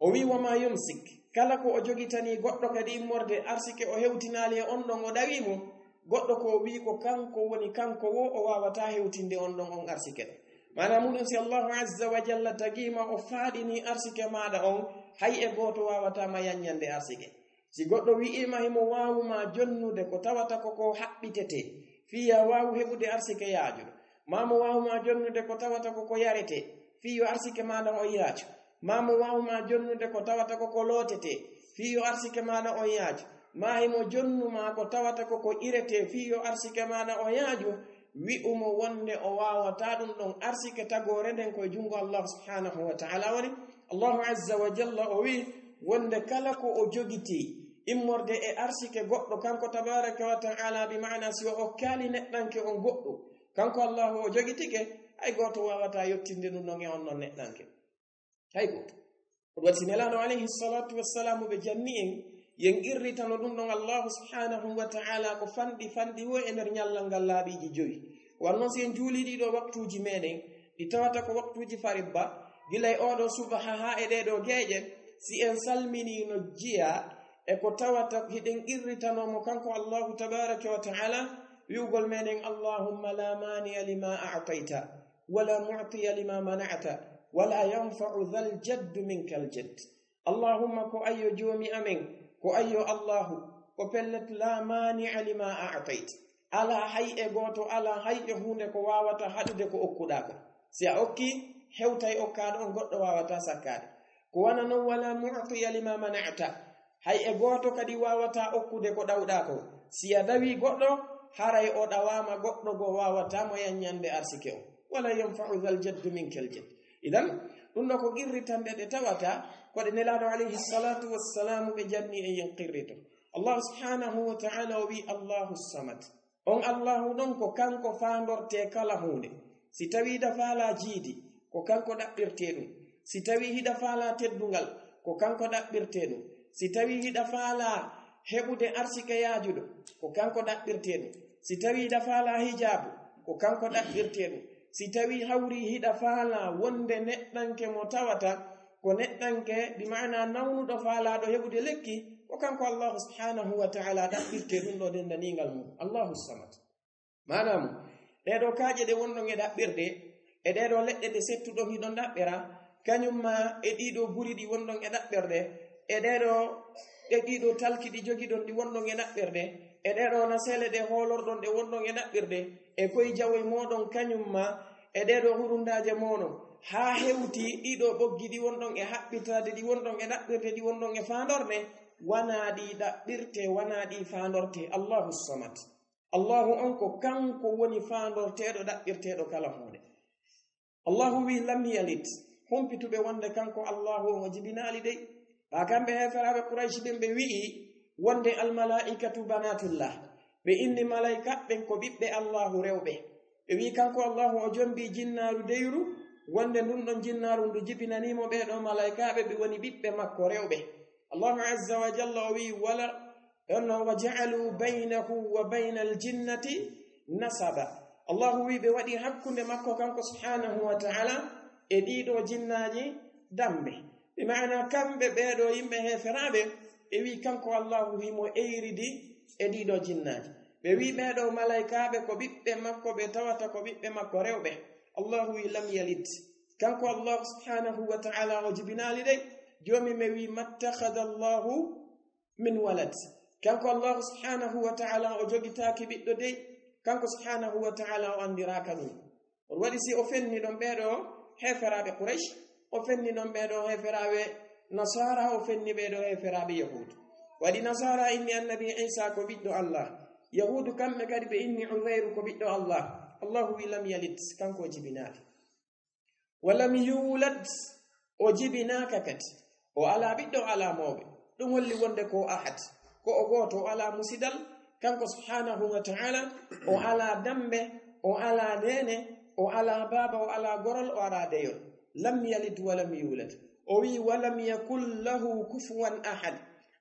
O wi'i, وما يمسك, kala ko o jogitanii goɗɗo kadi immorde arsike o hewtinaali e on ɗon o ɗawii mo, goɗɗo ko o wi'i ko kanko woni kanko woo o waawataa hewtinde on ɗon on arsike ɗon. Maanaa muɗum si Allaahu azza wa jalla tagii ma o faaɗinii arsike maaɗa on, hay e gooto waawataa ma yaññande arsike. Si goɗɗo wi'ii ma himo waawu ma jonnude ko tawata ko ko haɓɓitetee, fii yo a waawu heɓude arsike yaajuɗo, maa mo waawu ma jonnude ko tawata ko ko yaretee, fii yo arsike maaɗa on yaaju, maa mo waawu ma jonnude ko tawata ko ko lootetee, fii yo arsike maaɗa on yaaju, maa himo jonnu ma ko tawata ko ko iretee, fii yo arsike maaɗa on yaaju, wi'u mo wonde o waawataa ɗum ɗon arsike tagoore nden ko e junngo Allaahu subhaanahu wa ta'ala woni. Allaahu azza wa jalla o wi'i wonde kala ko o jogitii immorde e arsike goɗɗo, kanko tabaaraka wa ta'ala, bi maana si o okkaali neɗɗanke on goɗɗum, kanko Allaahu o jogitike, hay gooto waawataa yottinde ɗum ɗon e on ɗon neɗɗanke. Hay gooto. Ko ɗum waɗi si Nelaaɗo alayhi salaatu wassalaamu ɓe janni en, yen qirritano ɗum ɗon Allaahu subhaanahu wa ta'ala ko fanɗi fanɗi woo e nder ñallal ngal laaɓiiji jowi. Ko wanno si en juulii ɗii ɗoo waktuuji meɗen, ɗi tawata ko waktuuji faribba, gila e oo ɗoo subaha haa e ɗee ɗoo geeƴe, si en salminii no jeyaa e ko tawata hiɗen qirritanoo mo kanko Allaahu tabaaraka wa ta'ala, wi'ugol meɗen, اللهم لا مانع لما أعطيت ولا معطي لما منعت ولا ينفع ذا الجد منك الجد. Allahumma, ko an yo Joomi amen, ko an yo Allaahu, ko pellet, لا مانع لما أعطيت. Alaa hay e gooto, alaa hay e huunde ko waawata haɗude ko okkuɗaa kon. Si a okkii, hewtay okkaaɗo on, goɗɗo waawataa sakkaade. Ko wano non, ولا معطي لما منعت. Hay e gooto kadi waawataa okkude ko ɗawɗaa kon. Si a ɗawii goɗɗo, haray o ɗawaama, goɗɗo goo waawataa mo yaññande arsike on. ولا ينفع ذا الجد منك الجد. Idan, ɗum ɗoo ko qirritanɗe ɗe tawata ko ɗe Nelaaɗo alayhi salaatu wassalaamu ɓe janni en yen qirrito. Allaahu subhaanahu wa ta'ala o wi'i, الله الصمد. On Allaahu ɗon ko kanko faandortee kala huunde. Si tawii hiɗa faalaa jiidi, ko kanko ɗaɓɓirtee ɗum. Si tawii hiɗa faalaa teddungal, ko kanko ɗaɓɓirtee ɗum. Si tawii hiɗa faalaa heɓude arsike yaajuɗo, ko kanko ɗaɓɓirtee ɗum. Si tawii hiɗa faalaa hijaabu, ko kanko ɗaɓɓirtee ɗum. Si tawii hawrii hiɗa faalaa wonde neɗɗanke mo tawata ko neɗɗanke, bi maana nawnuɗo faalaaɗo heɓude lekki, ko kanko Allaahu subhaanahu wa ta'ala ɗaɓɓirtee ɗum ɗoo denndaniingal mum. الله الصمد. Maanaa mum, ɗee ɗoo kaaƴe ɗe wonɗon e ɗaɓɓirde, e ɗee ɗoo leɗɗe ɗe settuɗon hiɗon ɗaɓɓira, kañum maa e ɗii ɗoo guri ɗi wonɗon e ɗaɓɓirde, e ɗee ɗoo, e ɗii ɗoo talki ɗi jogiɗon ɗi wonɗon e ɗaɓɓirde, e ɗee ɗoo naseele ɗe hoolorɗon ɗe wonɗon e ɗaɓɓirde, e koy jawoy mooɗon kañum maa, e ɗee ɗoo hurundaaje mooɗon, haa hewti ɗii ɗoo ɓoggi ɗi wonɗon e haɓɓitaade, ɗi wonɗon e ɗaɓɓirde, ɗi wonɗon e faandorde, wanaa ɗi ɗaɓɓirtee, wanaa ɗi faandortee. الله الصمد. Allaahu on ko kanko woni faandorteeɗo, ɗaɓɓirteeɗo kala huunde. Allaahu wi'i, لم يلد. Humpituɓe wonde kanko Allaahu on o jibinaali dey. Ɓaa kamɓe heeferaaɓe Qurayshi ɓen ɓe wi'i wonde الملائكة بنات الله. Ɓe inni malaykaaɓe ɓen ko ɓiɓɓe Allaahu rewɓe. Ɓe wi'i kanko Allaahu o jombii jinnaaru deyru, wonde ndun ɗon jinnaaru ndu jibinanii mo ɓee ɗoo malaykaaɓe ɓe woni ɓiɓɓe makko rewɓe. Allaahu azza wa jalla o wi'i, wala Ɗon non, وجعلوا بينه وبين الجنة نسبا. Allaahu wi'i ɓe waɗi hakkunde makko kanko subhaanahu wa ta'ala e ɗii ɗoo jinnaaji dammbe. Bi maana kamɓe ɓee ɗoo yimɓe heeferaaɓe, ɓe wi'i kanko Allaahu himo eyridi e ɗii ɗoo jinnaaji. Ɓe wi ɓeeɗo malaykaaɓe ko ɓiɓɓe makko, ɓe tawata ko ɓiɓɓe makko rewɓe. Allahu wi lam yalid. Kanko Allahu subhanahu wa ta'ala o jibinaali de. Joomi men wi mattakhadha Allahu min walad. Kanko Allahu subhanahu wa ta'ala o jogitaaki ɓiɗɗo de. Kanko subhanahu wa ta'ala o anndiraaka ɗum. On waɗi si o fenni ɗon ɓeeɗo heeferaaɓe Quraysh, o fenni ɗon ɓeeɗo heeferaaɓe Nasaara, o fenni ɓeeɗo heeferaaɓe Yahuud. Waɗi Nasaara inni Annabi Iisa ko ɓiɗɗo Allah. Yahuudu kamɓe kadi ɓe inni Uzayru ko ɓiɗɗo Allah. Allahu wi lam yalid, kanko o jibinaali. Wa lam yuulad, o jibinaaka kadi. O alaa ɓiɗɗo, o alaa mawɓe. Ɗum holli wonde ko o ahad. Ko o gooto, o alaa musidal. Kanko subhanahu wa ta'ala, o alaa dambe, o alaa neene, o alaa baaba, o alaa gorol, o alaa deyol. Lam yalid wa lam yuulad. O wi wa lam yakun lahu kufuwan ahad.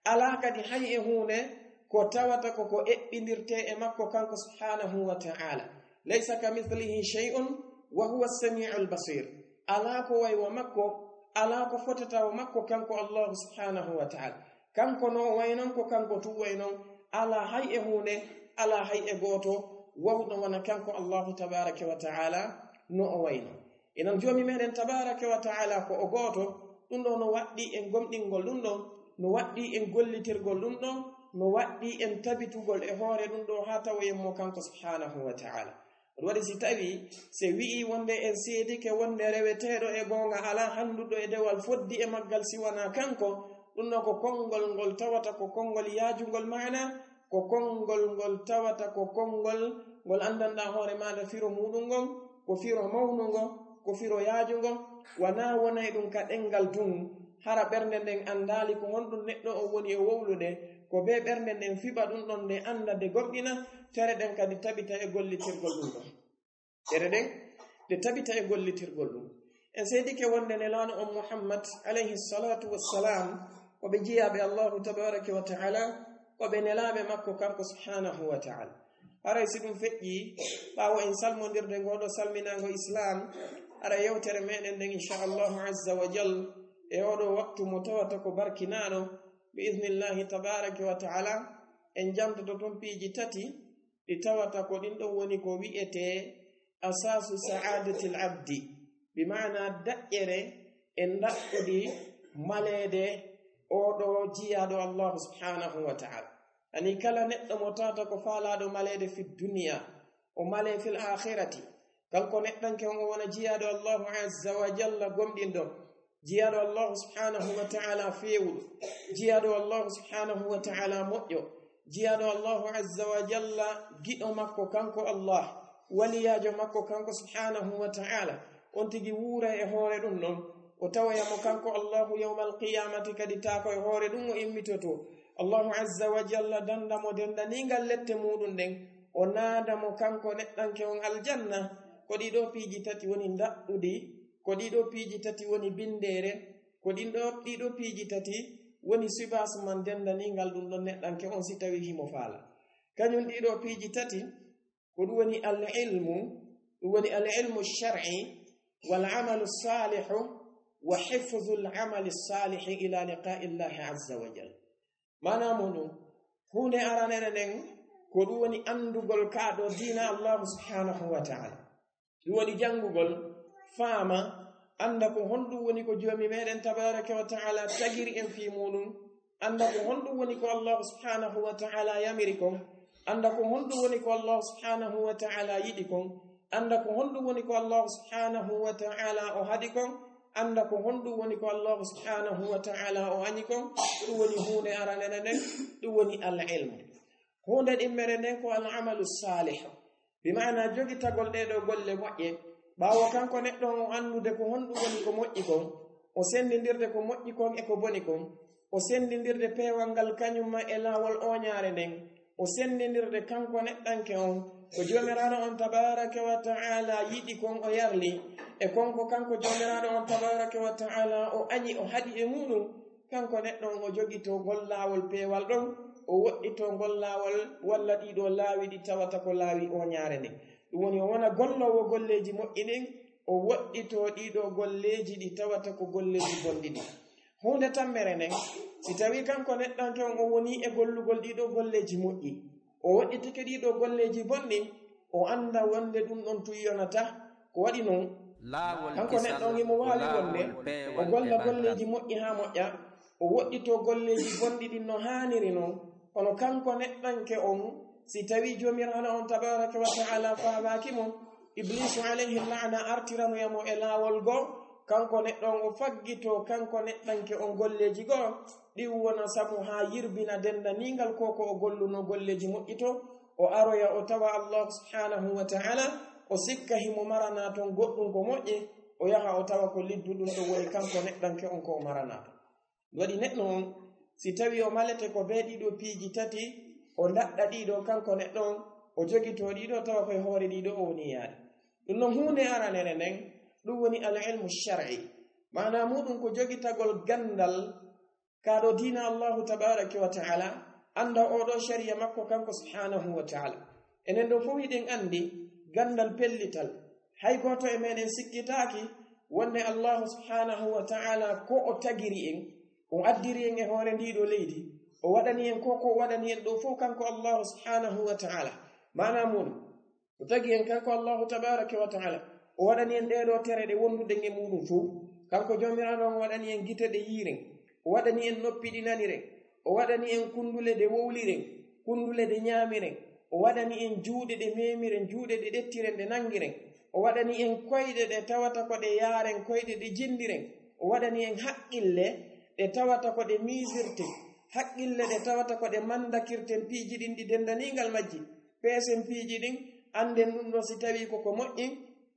Alaa kadi hay e huunde ko tawata ko ko eɓɓindirtee e makko kanko subhanahu wa ta'ala. Laysa kamithlihi shay'un wa huwa as-sami'ul basir. Alaa ko way wa makko, alaa ko fotata wa makko kanko Allahu subhanahu wa ta'ala. Kanko no o way non, ko kanko tun way non. Alaa hay e huunde, alaa hay e gooto wawɗo wona kanko Allahu tabaraka wa ta'ala no o way non. Inan Joomi meɗen tabaraka wa ta'ala ko o gooto, ɗum ɗo no waɗɗi en gomɗingol ɗum ɗon, no waɗɗi en gollitirgol ɗum ɗon, no waɗɗi en tabitugol e hoore ɗum ɗo haa tawoyen mo kanko subhanahu wa ta'ala. Ɗum waɗi si tawi, si wi'i wonde en seedike wonde reweteeɗo e goonga alaa, hannduɗo e dewal foddi e maggal si wanaa kanko, ɗum ɗo ko konngol ngol tawata ko konngol yaajungol maana, ko konngol ngol tawata ko konngol ngol anndanɗaa hoore maaɗa firo muuɗum ngon, ko firo mawnungo, ko firo yaajungo, wanaa wonay ɗum ka ɗemngal tun, hara ɓernde nden anndaali ko honɗum neɗɗo on woni e wowlude, ko bee ɓernde nden fiɓa ɗum ɗon nde annda nde gomɗina, tere ɗen kadi tabita e gollitirgol ɗum ɗon. Tere ɗen ɗe tabita e gollitirgol ɗum. En seedike wonde Nelaaɗo on Muhammad alayhi salatu wassalam, ko ɓe jiyaaɓe Allahu tabaraka wa ta'ala, ko ɓe nelaaɓe makko kanko subhanahu wa ta'ala. Haray si ɗum feƴƴi, ɓaawo en salmondirde ngoo ɗoo salminaango Islaam, hara yewtere meɗen nden, insha Allahu azza wa jal, e oo ɗoo waktu mo tawata ko barkinaaɗo, bi idnillahi tabaraka wa ta'ala, en jantoto toon piiji tati, ɗi tawata ko ɗin ɗon woni ko wi'etee asaasu sa'aadatil abdi, bi maana daƴƴere e ndaɗɗudi maleede oo ɗoo jiyaaɗo Allahu subhanahu wa ta'ala. Ani kala neɗɗo mo tawata ko faalaaɗo maleede fi duniya, o malee fil aakhirati. Kanko neɗɗanke on o wona jiyaaɗo Allahu azza wa jalla gomɗinɗo, jiyaaɗo Allahu subhanahu wa ta'ala feewuɗo, jiyaaɗo Allahu subhanahu wa ta'ala moƴƴo, jiyaaɗo Allahu azza wa jalla giɗo makko kanko Allah, waliyaajo makko kanko subhanahu wa ta'ala, on tigi wuura e hoore ɗum ɗon, o tawoya mo kanko Allahu yawmal qiyamati kadi taa ko e hoore ɗum o immitoto. Allahu azza wa jalla danda mo dendaningal lette muɗum ɗen, o naada mo kanko neɗɗanke on aljanna. Ko ɗiɗo piiji tati woni ndaɗɗudi, ko ɗiɗo piiji tati woni bindeere, ko ɗin ɗo, ɗiɗo piiji tati woni sibaas man dendaningal ɗum ɗon neɗɗanke on si tawi himo faala. Kañum ɗiɗo piiji tati, ko ɗum woni al ilmu, ɗum woni al ilmu shar'i, wal amalu salihu, wa hifzul amali salihi ila liqa'i Allahi azza wa jal. Maana muɗum, huunde aranere nden, ko ɗum woni anndugol kaa ɗo diina Allahu subhanahu wa ta'ala. Ɗum woni janngugol, faama, annda ko honɗum woni ko Joomi meɗen tabaraka wa ta'ala tagiri en fii muɗum, annda ko honɗum woni ko Allahu subhanahu wa ta'ala yamiri kon, annda ko honɗum woni ko Allahu subhanahu wa ta'ala yiɗi kon, annda ko honɗum woni ko Allahu subhanahu wa ta'ala o haɗi kon, annda ko honɗum woni ko Allahu subhanahu wa ta'ala o añi kon. Ɗum woni huunde aranere nden, ɗum woni al ilmu. Huunde ɗimmere nden ko al amalu salih. Bi maana jogitagol ɗee ɗoo golle moƴƴe. Ɓaawo kanko neɗɗo on o anndude ko honɗum woni ko moƴƴi kon, o senndindirde ko moƴƴi kon e ko boni kon, o senndindirde peewal ngal kañum ma e laawol ooñaare nden, o senndindirde kanko neɗɗanke on ko Joomiraaɗo on tabaraka wa ta'ala yiɗi kon o yarli, e kon ko kanko Joomiraaɗo on tabaraka wa ta'ala o añi o haɗi e muɗum. Kanko neɗɗo on o jogitoo ngol laawol peewal ɗon, o woɗɗitoo ngol laawol walla ɗiɗo laawi ɗi tawata ko laawi ooñaare nden. Ɗum woni o wona golloowo golleeji moƴƴi ɗin, o woɗɗitoo ɗiɗo golleeji ɗi tawata ko golleeji bonɗi ɗin. Huunde tammere nden, si tawii kanko neɗɗanke on o wonii e gollugol ɗiɗo golleeji moƴƴi, o woɗɗitike ɗii ɗoo golleeji bonɗi, o annda wonde ɗum ɗon tun yonataa. Ko waɗi non, kanko neɗɗo on himo waawi wonde o golla golleeji moƴƴi haa moƴƴa, o woɗɗitoo golleeji bonɗi ɗin no haaniri non. Kono kanko neɗɗanke on, si tawii Joomiraaɗo on tabaaraka wa ta'ala faalaaki mo, Ibliisu alayhi la'na artiranoya mo e laawol goo, kanko neɗɗo on o faggitoo kanko neɗɗanke on golleeji goo, ɗin wona sabu haa yirbina dendaniingal ko ko o gollunoo golleeji moƴƴi to, o aroya o tawa Allaahu subhaanahu wa ta'ala, o sikka himo maranaa ton goɗɗum ko moƴƴi, o yaha o tawa ko lidduɗum ɗum woni kanko neɗɗanke on ko o maranaa ton. Ɗum waɗi neɗɗo on, si tawii o malete ko bee ɗii ɗoo piiji tati, o ndaɗɗa ɗii ɗoo kanko neɗɗo on, o jogitoo ɗii ɗoo tawa ko e hoore ɗii ɗoo o woni yaade. Ɗum non huunde aranere nden, ɗum woni al ilmu shar'i. Maanaa muuɗum ko jogitagol ganndal ka ɗoo diina Allaahu tabaaraka wa ta'ala, annda oo ɗoo shari'a makko kanko subhaanahu wa ta'ala. Enen ɗoo fow hiɗen anndi ganndal pellital. Hay gooto e meɗen sikkitaaki wonde Allaahu subhaanahu wa ta'ala ko o tagiri en, o addiri en e hoore ndii ɗoo leydi, o waɗani en ko ko o waɗani en ɗoo fow kanko Allaahu subhaanahu wa ta'ala. Maanaa muuɗum, o tagi en kanko Allaahu tabaaraka wa ta'ala, o waɗani en ɗee ɗoo tere ɗe wonduɗen e muuɗum fow. Kanko Joomiraaɗo on o waɗani en gite ɗe yiiren, o waɗani en noppi ɗi naniren, o waɗani en kundule ɗe wowliren, kundule ɗe ñaamiren, o waɗani en juuɗe ɗe meemiren, juuɗe ɗe ɗettiren, ɗe nangiren, o waɗani en koyɗe ɗe tawata ko ɗe yaaren, koyɗe ɗe jinndiren, o waɗani en haqqille ɗe tawata ko ɗe miisirten, haqqille ɗe tawata ko ɗe mandakirten piiji ɗin ɗi dendaniingal majji. Peesen piiji ɗin, annden ɗum ɗoo si tawii ko ko moƴƴi,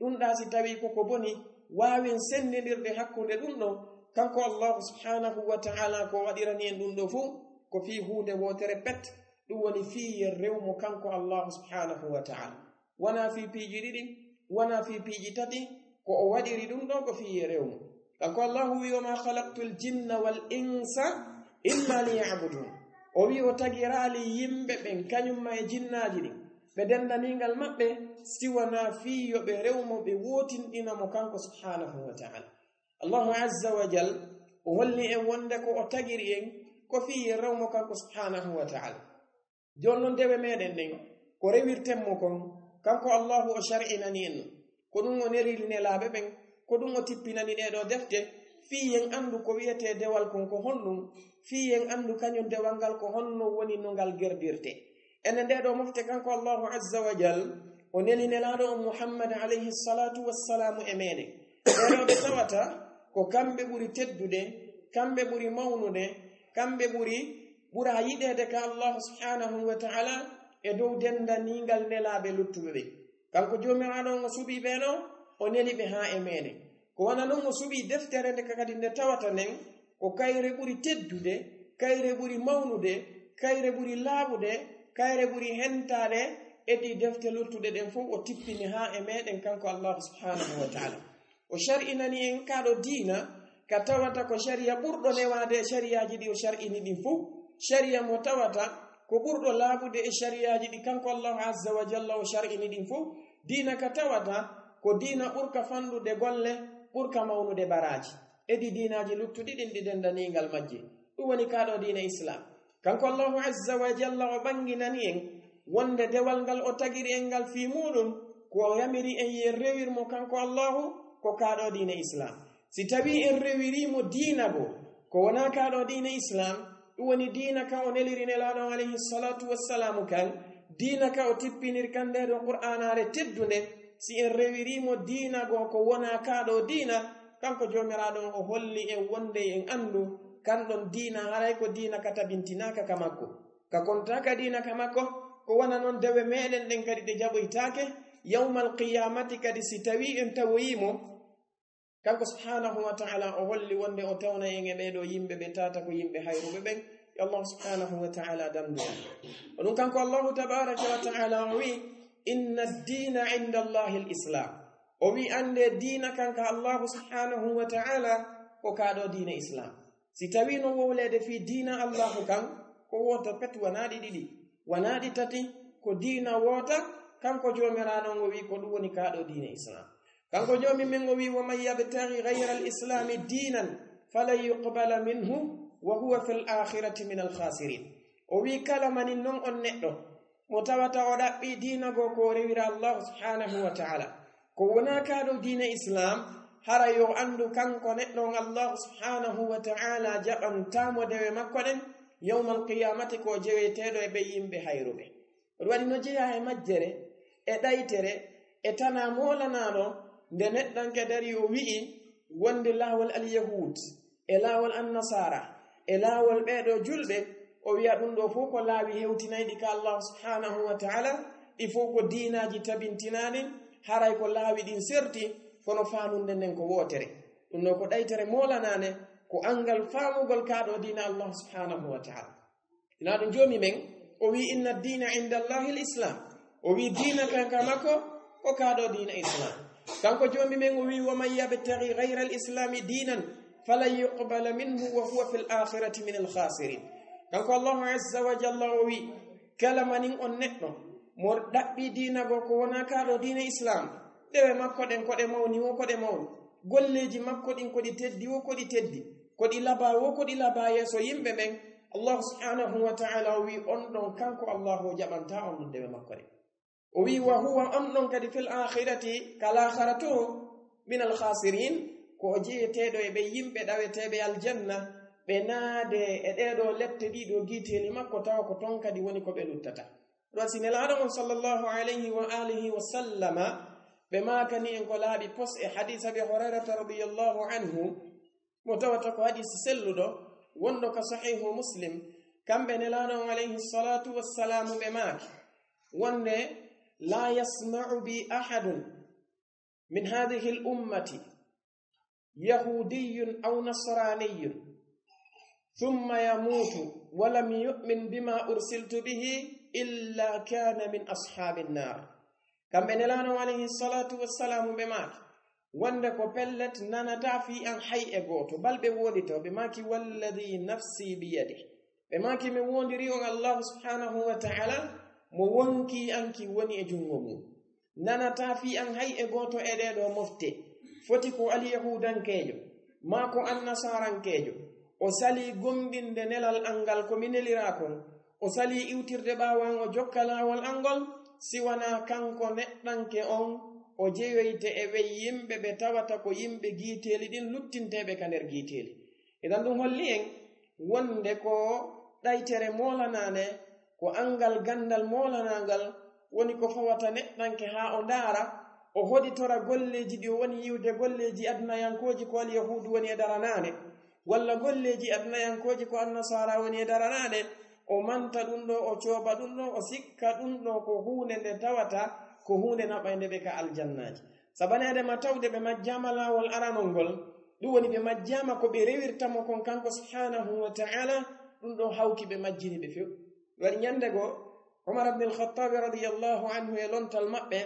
ɗum ɗaa si tawii ko ko boni, waawen senndindirde hakkunde ɗum ɗoo. Kanko Allaahu subhaanahu wa ta'ala ko waɗirani en ɗum ɗoo fow, ko fii huunde wootere pet, ɗum woni fii yen rew mo kanko Allaahu subhaanahu wa ta'ala. Wanaa fii piiji ɗiɗi, wanaa fii piiji tati, ko o waɗiri ɗum ɗoo ko fii yen rew mo. Kanko Allaahu wi'i, "Wa maa khalaqtul jinna wal insa illa liya'budun." O wi'i o tagiraali yimɓe ɓen, kañum ma e jinnaaji ɗin, ɓe dendaniingal maɓɓe, si wanaa fii yo ɓe rew mo, ɓe wootinɗina mo kanko subhaanahu wa ta'ala. Allaahu azza wa jal, o holli en wonde ko o tagiri en, ko fii yen rew mo kanko subhaanahu wa ta'ala. Jooni non dewe meɗen nden, ko rewirten mo kon, kanko Allaahu o shar'inani en non. Ko ɗum o neliri nelaaɓe ɓen, ko ɗum o tippinani ɗee ɗoo defte, fii yen anndu ko wi'etee dewal kon ko honɗum, fii yen anndu kañum dewal ngal ko honno woni no ngal gerdirtee. Enen ndee ɗoo mofte kanko Allaahu azza wa jal, o neli nelaaɗo on Muhammad alayhi salaatu wassalaamu e meɗen. Ɓee ɗoo ɓe tawata ko kamɓe ɓuri teddude, kamɓe ɓuri mawnude, kamɓe ɓuri ɓura yiɗeede ka Allaahu subhaanahu wa ta'ala e dow dendaniingal nelaaɓe luttuɓe ɓen. Kanko Joomiraaɗo on o suɓii ɓee ɗoo, o neli ɓe haa e meɗen. Ko wano non o suɓii deftere nde ka kadi nde tawata nden, ko kayre ɓuri teddude, kayre ɓuri mawnude, kayre ɓuri laaɓude, kayre ɓuri hentaade, edii defte luttuɗe ɗen fow o tippini haa e meɗen kanko Allaahu subhaanahu wa ta'ala. O shar'inani en kaa ɗoo diina, ka tawata ko shari'a ɓurɗo newaade e shari'aaji ɗi o shar'ini ɗin fow, shari'a mo tawata ko ɓurɗo laaɓude e shari'aaji ɗi kanko Allaahu azza wa jalla o shar'ini ɗin fow, diina ka tawata ko diina ɓurka fanɗude golle, ɓurka mawnude baraaji, edii diinaaji luttuɗi ɗin ɗi dendaniingal majji. Ɗum woni kaa ɗoo diina Islaam. Kanko Allaahu azza wa jalla o ɓannginani en wonde dewal ngal o tagiri en ngal fii muuɗum, ko o yamiri en yen rewir mo kanko Allaahu, ko kaa ɗoo diina Islaam. Si tawii en rewirii mo diina goo, ko wonaa kaa ɗoo diina Islaam, ɗum woni diina ka o neliri Nelaaɗo on alayhi salaatu wassalaamu kan, diina ka o tippiniri kan ndee ɗoo Qur'aanaare teddunde, si en rewirii mo diina goo ko wonaa kaa ɗoo diina, kanko Joomiraaɗo on o holli en wonde en anndu, kan ɗon diina haray ko diina ka tabintinaaka ka makko. Ka kontaa ka diina ka makko, ko wona non dewe meɗen ɗen kadi ɗe jaɓoytaake, yawmal qiyaamati kadi si tawii en tawoyii mo, kanko subhaanahu wa ta'ala o holli wonde o tawna en e ɓee ɗoo yimɓe ɓe tawata ko yimɓe hayruɓe ɓen, yo Allaahu subhaanahu wa ta'ala dandu en. O ɗum kanko Allaahu tabaaraka wa ta'ala o wi'i, "Inna ad-diina inda Allaahi al-Islaam." O wi'i, "Anndee diina kan ka Allaahu subhaanahu wa ta'ala ko kaa ɗoo diina Islaam." Si tawii no wowleede fii diina Allaahu kan, ko woota pet, wanaa ɗi ɗiɗi, wanaa ɗi tati, ko diina woota, kanko Joomiraaɗo on o wi'i ko ɗum woni kaa ɗoo diina Islaam. Kanko Joomi men o wi'i, "Wa man yabtaghi ghayra al-islaami diinan falan yuqbala minhu wa huwa fil aakhirati minal khaasiriin." O wi'i, "Kala manin non on neɗɗo, mo tawata o ɗaɓɓi diina goo ko o rewira Allahu subhanahu wa ta'ala, ko wonaa kaa ɗoo diina Islaam, hara yo anndu kanko neɗɗo on Allahu subhanahu wa ta'ala jaɓantaa mo dewe makko ɗen yawmal qiyaamati, ko o jeyeteeɗo e ɓe yimɓe hayruɓe. Ɗum waɗi no jeyaa e majjere, e ɗaytere, e tanaa moolanaaɗo nde neɗɗanke darii o wi'i wonde laawol alyahuud, e laawol annasaara, e laawol ɓee ɗoo julɓe, o wi'a ɗum ɗoo fof ko laawi hewtinayɗi ka Allahu subhanahu wa ta'ala, ɗi fof ko diinaaji tabintinaaɗi, haray ko laawi ɗin serti, kono faanunde nden ko wootere. Ɗum ɗoo ko ɗaytere moolanaande, ko anngal faamugol kaa ɗoo diina Allahu subhanahu wa ta'ala. Ina ɗum Joomi men, o wi'i, "Inna diina inda Allahi l-Islam." O wi'i diina kan ka makko, ko kaa ɗoo diina Islaam. Kanko Joomi men o wi'i, "Wa man yabtaghi ghayra l-Islami diinan falan yuqbala minhu wa huwa fil akhirati min al-khasirin." Kanko Allahu azza wa jalla o wi'i, "Kala manin on neɗɗo mo ɗaɓɓi diina goo ko wonaa kaa ɗoo diina Islaam, ɗewe makko ɗen ko ɗe mawni wo ko ɗe mawni, golleeji makko ɗin ko ɗi teddi wo ko ɗi teddi, ko ɗi labaa wo ko ɗi labaa yeeso yimɓe ɓen." Allahu subhanahu wa ta'ala o wi'i, on ɗon kanko Allahu o jaɓantaa on ɗum dewe makko ɗen. O wi'i, "Wa huwa, on ɗon kadi fil akhirati, ka laakhara to, min al khasirin, ko o jeyeteeɗo e ɓe yimɓe ɗaweteeɓe aljanna, ɓe naade e ɗee ɗoo lette ɗii ɗoo giiteeli makko, tawa ko ton kadi woni ko ɓe luttata." Ɗum si Nelaaɗo on sallallahu alayhi wa alihi wa sallama, ɓe maakani en ko laaɓi pos e hadiis Abi Hurayrata radiyallahu anhu, mo tawata ko hadiisi selluɗo, wonɗo ka Sahiihu Muslim, kamɓe Nelaaɗo on alayhi salatu wassalaamu ɓe maaki, wonde, "La yasma'u bi ahadun min hadhihi l-ummati yahudiyyun aw nasraniyyun thumma yamutu wa lam yu'min bima ursiltu bihi illa kana min ashabin nar." Kamɓe Nelaaɗo on alayhi salatu wassalaamu ɓe maaki, wonde ko pellet nanataa fii an hay e gooto. Balɓe wooditoo, ɓe maaki, "Walladhi nafsi biyadih." Ɓe maaki, "Mi woondirii on Allahu subhanahu wa ta'ala, mo wonkii an ki woni e junngo mum. Nanataa fii an hay e gooto e ɗee ɗoo mofte. Foti ko alyahuudankeejo, maa ko annasarankeejo, o salii gomɗinde nelal an ngal ko mi neliraa kon, o salii iwtirde ɓaawo an, o jokka laawol an ngol, si wanaa kanko neɗɗanke on, o jeyoyte e ɓen yimɓe ɓe tawata ko yimɓe giiteeli ɗin luttinteeɓe ka nder giiteeli." Idan ɗum holli en wonde ko ɗaytere moolanaande, ko anngal ganndal moolanaangal woni ko fawata neɗɗanke haa o ndaara, o hoɗitora golleeji ɗi o woni yi'ude, golleeji adunayankooji ko alyahuudu woni e daranaade, walla golleeji adunayankooji ko annasaara woni e daranaade, o manta ɗum ɗoo, o cooba ɗum ɗoo, o sikka ɗum ɗoo ko huunde nde tawata ko huunde naɓaynde ɓe ka aljannaaji. Sabaneede ma tawde ɓe majjaama laawol aranol ngol, ɗum woni ɓe majjaama ko ɓe rewirta mo kon kanko subhanahu wa ta'ala, ɗum ɗoo hawki ɓe majjini ɓe few. Waɗi ñande goo, Umar ibn al-Khattab radiyallahu anhu e lontal maɓɓe,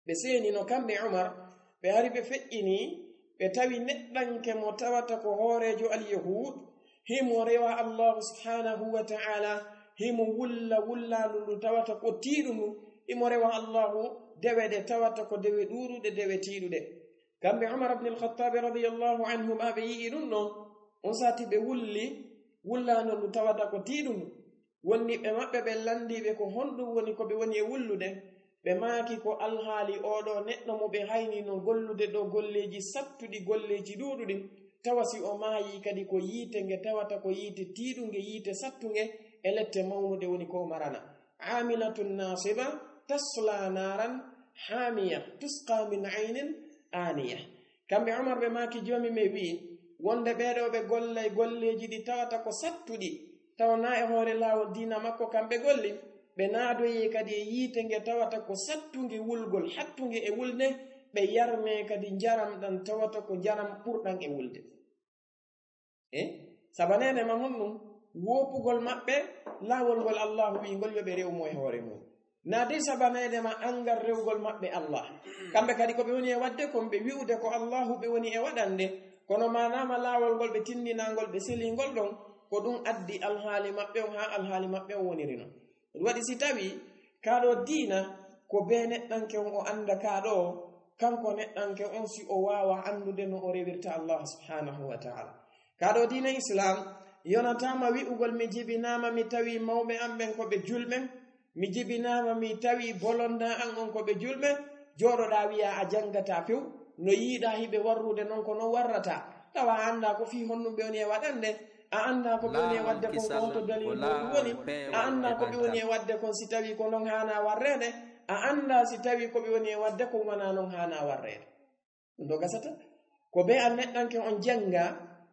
ɓe seenino kamɓe Umar, ɓe ari ɓe feƴƴini, ɓe tawi neɗɗanke mo tawata ko hooreejo al-Yahuud, himo rewa Allahu subhanahu wa ta'ala, himo wulla wullaandu ndu tawata ko tiiɗundu, himo rewa Allahu dewe ɗe tawata ko dewe ɗuuɗuɗe, dewe tiiɗuɗe. Kamɓe Umar ibn al-Khattab radiyallahu anhu, ɓaa ɓe yi'i ɗum ɗoo, on sati ɓe wulli wullaandu ndu tawata ko tiiɗundu. Wondiiɓe maɓɓe ɓen lanndiiɓe ko honɗum woni ko ɓe woni e wullude, ɓe maaki ko alhaali oo ɗoo neɗɗo mo ɓe haynino gollude ɗoo golleeji sattuɗi, golleeji ɗuuɗuɗi, tawa si o maayii kadi ko yiite nge tawata ko yiite tiiɗunge, yiite sattunge e lette mawnuɗe woni ko o marana. Aamilatun naasiba tasla naaran haamiya tusqa min aynin aaniya. Kamɓe Umar ɓe maaki, Joomi men wi'i, wonde ɓee ɗoo ɓe gollay golleeji ɗi tawata ko sattuɗi, tawa naa e hoore laawol diina makko kamɓe golli, ɓe naadoyee kadi e yiite nge tawata ko sattunge wulgol, hattunge e wulde, ɓe yarmee kadi njaram ɗan tawata ko njaram ɓurɗan e wulde. E sabaneede ma honɗum? Woopugol maɓɓe laawol ngol Allaahu wi'i ngol yo ɓe rewu mo e hoore mum. Naa dey sabaneede ma anngal rewgol maɓɓe Allah. Kamɓe kadi ko ɓe woni e waɗde kon, ɓe wi'ude ko Allaahu ɓe woni e waɗande, kono maanaama laawol ngol ɓe tinndinaa ngol, ɓe selii ngol ɗon, ko ɗum addi alhaali maɓɓe on haa alhaali maɓɓe on woniri non. Ɗum waɗi si tawii kaa ɗoo diina ko bee neɗɗanke on o annda kaa ɗoo, kanko neɗɗanke on si o waawaa anndude no o rewirta Allah subhaanahu wa ta'ala. Kaa ɗoo diina Islaam yonataa ma wi'ugol mi jibinaama, mi tawii mawɓe am ɓen ko ɓe julɓe, Mi jibinaama, mi tawi bolonda an on ko ɓe julɓe, jooɗoɗaa wiya a janngataa few, no yiiɗaa hiɓe warrude non ko non warrata. Tawa a anndaa ko fii honɗum ɓe woni e waɗande, a anndaa ko ɓe woni e waɗde kon ko honto dalil muɗum woni, a anndaa ko ɓe woni e waɗde kon si tawi ko non haanaa warreede, a anndaa si tawi ko ɓe woni e waɗde kon wanaa non haanaa warreede. Ɗum ɗo gasata ko be an neɗɗanke on jannga,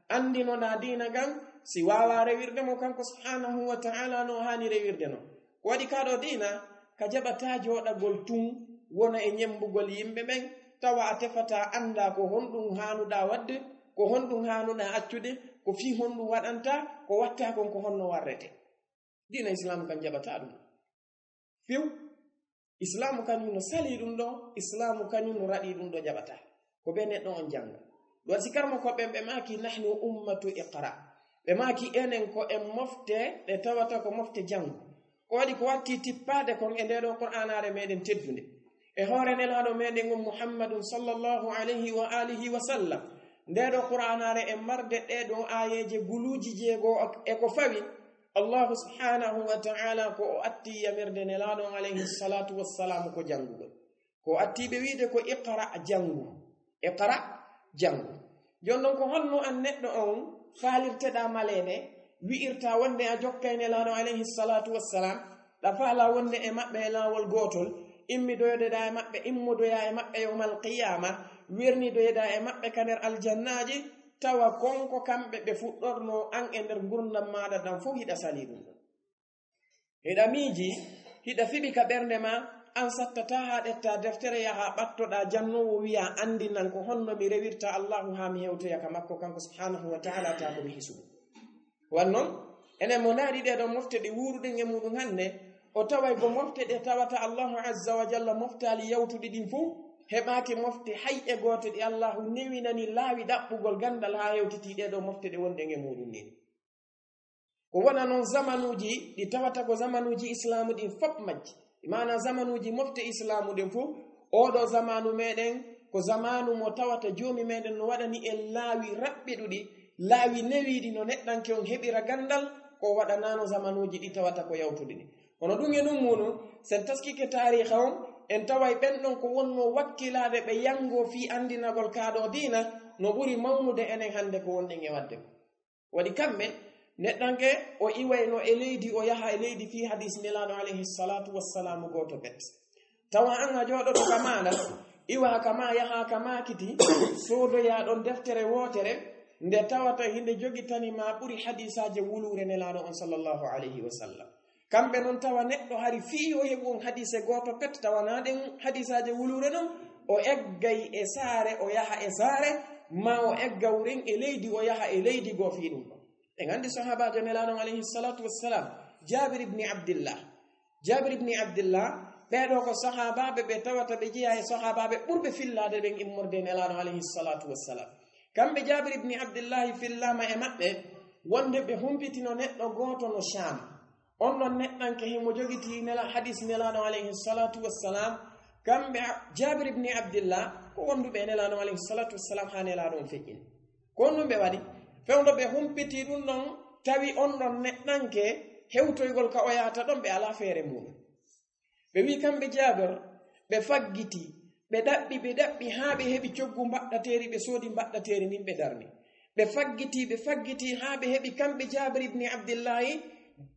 anndinoɗaa diina kan, si waawaa rewirde mo kanko subhaanahu wa ta'ala no haani rewirde non. Ko waɗi kaa ɗoo diina, ka jaɓataa jooɗagol tun wona e ñemmbugol yimɓe ɓen, tawa a tefataa anndaa ko honɗum haanuɗaa waɗde, ko honɗum haanuɗaa accude, ko fii honɗum waɗantaa, ko wattaa kon ko honno warrete. Diina Islaamu kan jaɓataa ɗum. Few, Islaamu kañum no salii ɗum ɗo, Islaamu kañum no raɗii ɗum ɗo jaɓataa. Ko ɓe neɗɗo on jannga. Ɗum waɗi si karmo ko ɓen ɓe maaki, "Nahnu ummatu iqra." Ɓe maaki, "Enen ko en mofte, ɗe tawata ko mofte janngu." Ko waɗi ko watti tippaade kon e ndee ɗoo Qur'aanaare meɗen teddunde. E hoore Nelaaɗo meɗen on Muhammadun sallallahu alayhi wa alihi wa sallam. Ndee ɗoo Qur'aanaare e marde ɗee ɗoo aayeeje guluuji jeego e ko fawi. Allahu subhaanahu wa ta'ala ko o atti yamirde Nelaaɗo on alayhi salatu wassalam ko janngugol. Ko o atti ɓe wiide ko iqra janngu. Iqra janngu. Jooni non ko honno an neɗɗo on faalirteɗaa maleede, wi'irtaa wonde a jokkay Nelaaɗo alayhi salatu wassalam, ɗa faalaa wonde e maɓɓe e laawol gootol, immidoyodeɗaa e maɓɓe, immodoyaa e maɓɓe yawmal qiyaama, wernidoyeɗaa e maɓɓe ka nder aljannaaji, tawa kon ko kamɓe ɓe fuɗɗornoo an e nder ngurndan maaɗa ɗan fow hiɗa salii ɗum ɗon. Hiɗa miiji, hiɗa fiɓi ka ɓernde maa, an sattataa haa ɗettaa deftere yahaa ɓattoɗaa jannoowo wi'aa anndinan ko honno mi rewirta Allaahu haa mi hewtoya ka makko kanko subhaanahu wa ta'ala taa ko mi hisuɗo. Wan non, enen mo ndaari ɗee ɗoo mofte ɗe wuuruɗen e muɗum hannde, o taway ko mofte ɗe tawata Allaahu azza wa jalla moftaali yawtuɗi ɗin fow, heɓaaki mofte hay e gooto ɗi Allaahu newinani laawi ɗaɓɓugol ganndal haa hewtitii ɗee ɗoo mofte ɗe wonɗen e muɗum ɗin. Ko wona non zamanuuji ɗi tawata ko zamanuuji Islaamu ɗin fop majji. Maanaa zamanuuji mofte Islaamu ɗin fow, oo ɗoo zamaanu meɗen ko zamaanu mo tawata Joomi meɗen no waɗani en laawi raɓɓiɗuɗi, laawi newiiɗi no neɗɗanke on heɓira ganndal, ko waɗanaano zamanuuji ɗi tawata ko yawtuɗi ɗin. Kono ɗum e ɗum muɗum, sen taskike taariiha on, en taway ɓen ɗon ko wonnoo wakkilaade ɓe yanngoo fii anndinagol kaa ɗoo diina no ɓuri mawnude enen hannde ko wonɗen e waɗde ko. Waɗi kamɓe, neɗɗanke o iwayno e leydi, o yaha e leydi fii hadiis Nelaaɗo alayhi salaatu wassalaamu gooto pet. Tawa an a jooɗoto ka maaɗa, iwaa ka maa, yahaa ka maakiti, soodoyaa ɗon deftere wootere, nde tawata hinde jogitani maa ɓuri hadiisaaje wuluure Nelaaɗo on sallallahu alayhi wa sallam. Kamɓe non tawa neɗɗo hari fii o heɓu on hadiise gooto pet, tawa naa ɗen hadiisaaje wuluure non, o eggay e saare, o yaha e saare, maa o egga wurin e leydi, o yaha e leydi goo fii ɗum ɗon. En anndi sahaabaajo Nelaaɗo on alayhi salaatu wassalam, Jaabir ibni Abdillah. Jaabir ibni Abdillah, ɓee ɗoo ko sahaabaaɓe ɓe tawata ɓe jeyaa e sahaabaaɓe ɓurɓe fillaade ɓen immorde e Nelaaɗo alayhi salaatu wassalam. Kamɓe Jaabir ibni Abdillahi fillaama e maɓɓe wonde ɓe humpitino neɗɗo gooto no Shaam. On ɗon neɗɗanke himo jogitii nela-, hadiis Nelaaɗo alayhi salaatu wassalam. Kamɓe a-, Jaabir ibni Abdillah ko wonduɓe e Nelaaɗo alayhi salaatu wassalam haa Nelaaɗo on feƴƴini. Ko honɗum ɓe waɗi? Fewndo ɓe humpitii ɗum ɗon, tawi on ɗon neɗɗanke hewtoygol ka o yahata ɗon ɓe alaa feere muɗum. Ɓe wi'i kamɓe Jaabir, ɓe faggiti, ɓe ɗaɓɓi, ɓe ɗaɓɓi haa ɓe heɓi coggu mbaɗɗateeri, ɓe soodi mbaɗɗateeri ndin ɓe darni. Ɓe faggiti, ɓe faggiti haa ɓe heɓi kamɓe Jaabir ibni Abdillahi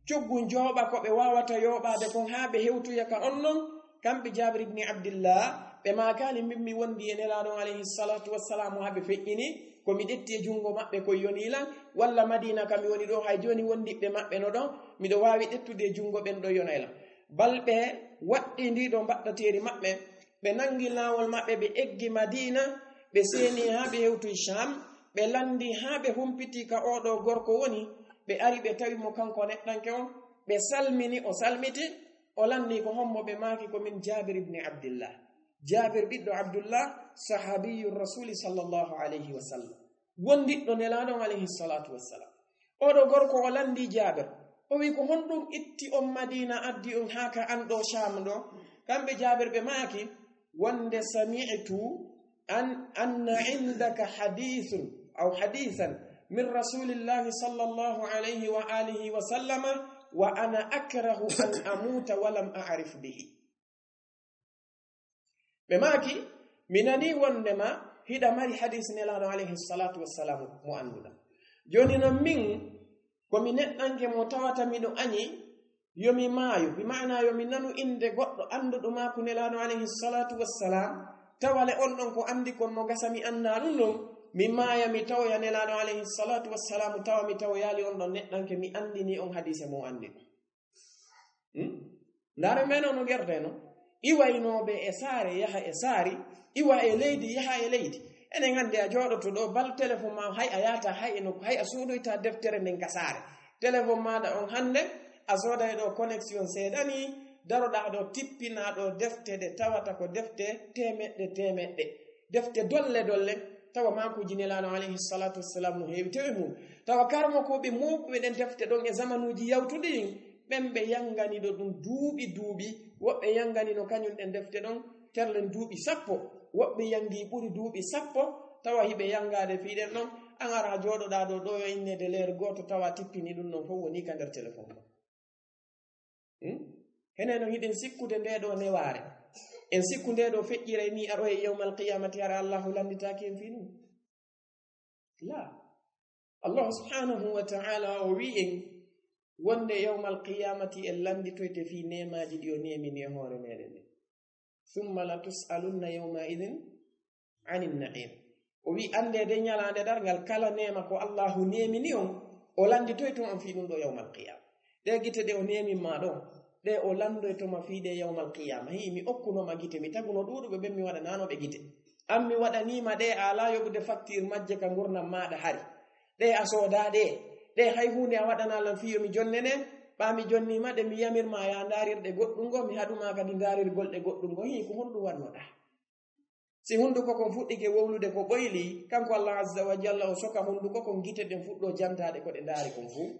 coggu njooɓa ko ɓe waawata yooɓaade kon haa ɓe hewtoya ka on non. Kamɓe Jaabir ibni Abdillah, ɓe maakaali min mi wondi e Nelaaɗo on alayhi salaatu wassalaamu haa ɓe feƴƴini, ko mi ƴetti e junngo maɓɓe ko yonii lan, walla Madiina ka mi woni ɗoo, hay jooni wondiɓɓe maɓɓe no ɗon, miɗo waawi ƴettude e junngo ɓen ɗo yonay lan. Balɓe waɗɗii ndii ɗoo mbaɗɗateeri maɓɓe, ɓe nanngi laawol maɓɓe, ɓe eggi Madiina, ɓe seeni haa ɓe hewtoyi Shaam, ɓe lanndii haa ɓe humpitii ka oo ɗoo gorko woni, ɓe ari ɓe tawi mo kanko neɗɗanke on, ɓe salmini, o salmiti, o lanndii ko hombo, ɓe maaki ko min Jaabir ibni Abdillah. Jaabir ɓiɗɗo Abdullah, sahaabiyyu Rasuuli sallallahu alayhi wa sallam. Wondiɗɗo Nelaaɗo on alayhi salaatu wassalam. Oo ɗoo gorko o lanndii Jaabir. O wi'i, "Ko honɗum itti on Madiina addi on haa ka an ɗoo Shaam ɗoo?" Kamɓe Jaabir ɓe maaki, wonde, "Sami'tu an, anna indaka hadiithun, aw hadiithan min Rasuulillahi sallallahu alayhi wa aalihi wa sallama, wa ana akrahu an amuta walam a'rif bihi. Ɓe maaki, mi nani wondema hiɗa mari hadis Nelaaɗo alayhi salatu wassalamu mo annduɗa. Joni non min, ko mi neɗɗanke mo tawata miɗo añi yo mi maayo, bi maana yo mi nanu innde goɗɗo annduɗo maaku Nelaaɗo alayhi salatu wassalam, tawa le on ɗon ko anndi kon no gasa mi annda ɗum ɗon, mi maaya mi tawoya Nelaaɗo alayhi salatu wassalamu, tawa mi tawoyaali on ɗon neɗɗanke mi anndini on hadise mo anndi ɗum. Hmm? Ndaare men no gerde no. Iwaynooɓe e saare yaha e saari, iwa e leydi yaha e leydi. Enen hannde a jooɗoto ɗo bal téléphone ma hay a yaata hay e nokku, hay a soodoyta deftere nden ka saare. Téléphone maaɗa on hannde a sooday ɗo connexion seeɗa ni, daroɗa ɗo tippina ɗo defte ɗe tawata ko defte teemeɗɗe teemeɗɗe. Defte dolle dolle, tawa maakuuji Nelaaɗo alayhi salatu wassalam no heewi tewe mum. Tawa karmokooɓe mooɓuɓe ɗen defte ɗon e zamanuuji yawtuɗi ɗin, ɓen ɓe yanganiɗo ɗum duuɓi duuɓi, woɓɓe yanganino kañum ɗen defte ɗon terlen duuɓi sappo, woɓɓe yangi ɓuri duuɓi sappo, tawa hiɓe yangaade fii ɗen ɗon, an ara jooɗoɗaa ɗo ɗo yo inneede leer gooto tawa tippini ɗum ɗon fof woni ka nder téléphone ma. Hmm? Henen no hiɗen sikkude nde ɗo newaare. En sikku nde ɗo feƴƴiray ni aroye yawmal qiyamati hara Allahu landitaaki en fii ɗum. La. Allahu subhanahu wa ta'ala o wi'i en wonde yawmal qiyamati en landitoyte fii neemaaji ɗi o neemini e hoore meɗen ɗin. Thumma la tus'alunna yawma idhin anin na'im. O wi'i annde de ñalaande darngal kala neema ko Allahu neemini on, o landitoyto on fii ɗum ɗo yawmal qiyama. Ɗe gite ɗe o neemin ma ɗo, ɗe o landoyto ma fii ɗe yawmal qiyama. Hii mi okkuno ma gite, mi taguno ɗuuɗuɓe ɓen mi waɗanano ɓe gite. An mi waɗanima ɗe a ala yoɓude facture majje ka ngurndan maaɗa hari. Ɗe a sooda ɗe, ɗe hay huunde a waɗana lan fii yo mi jonnene, ɓa mi jonnima ɗe mi yamirma ya ndaarir ɗe goɗɗum go, mi haɗuma kadi ndaarirgol ɗe goɗɗum go. Hii ko honɗum waɗnoɗa? Si hunduko kon fuɗɗike wowlude ko ɓoyli, kanko Allah azza wa jalla o soka hunduko kon gite ɗen fuɗɗo jantaade ko ɗe ndaari kon fuu.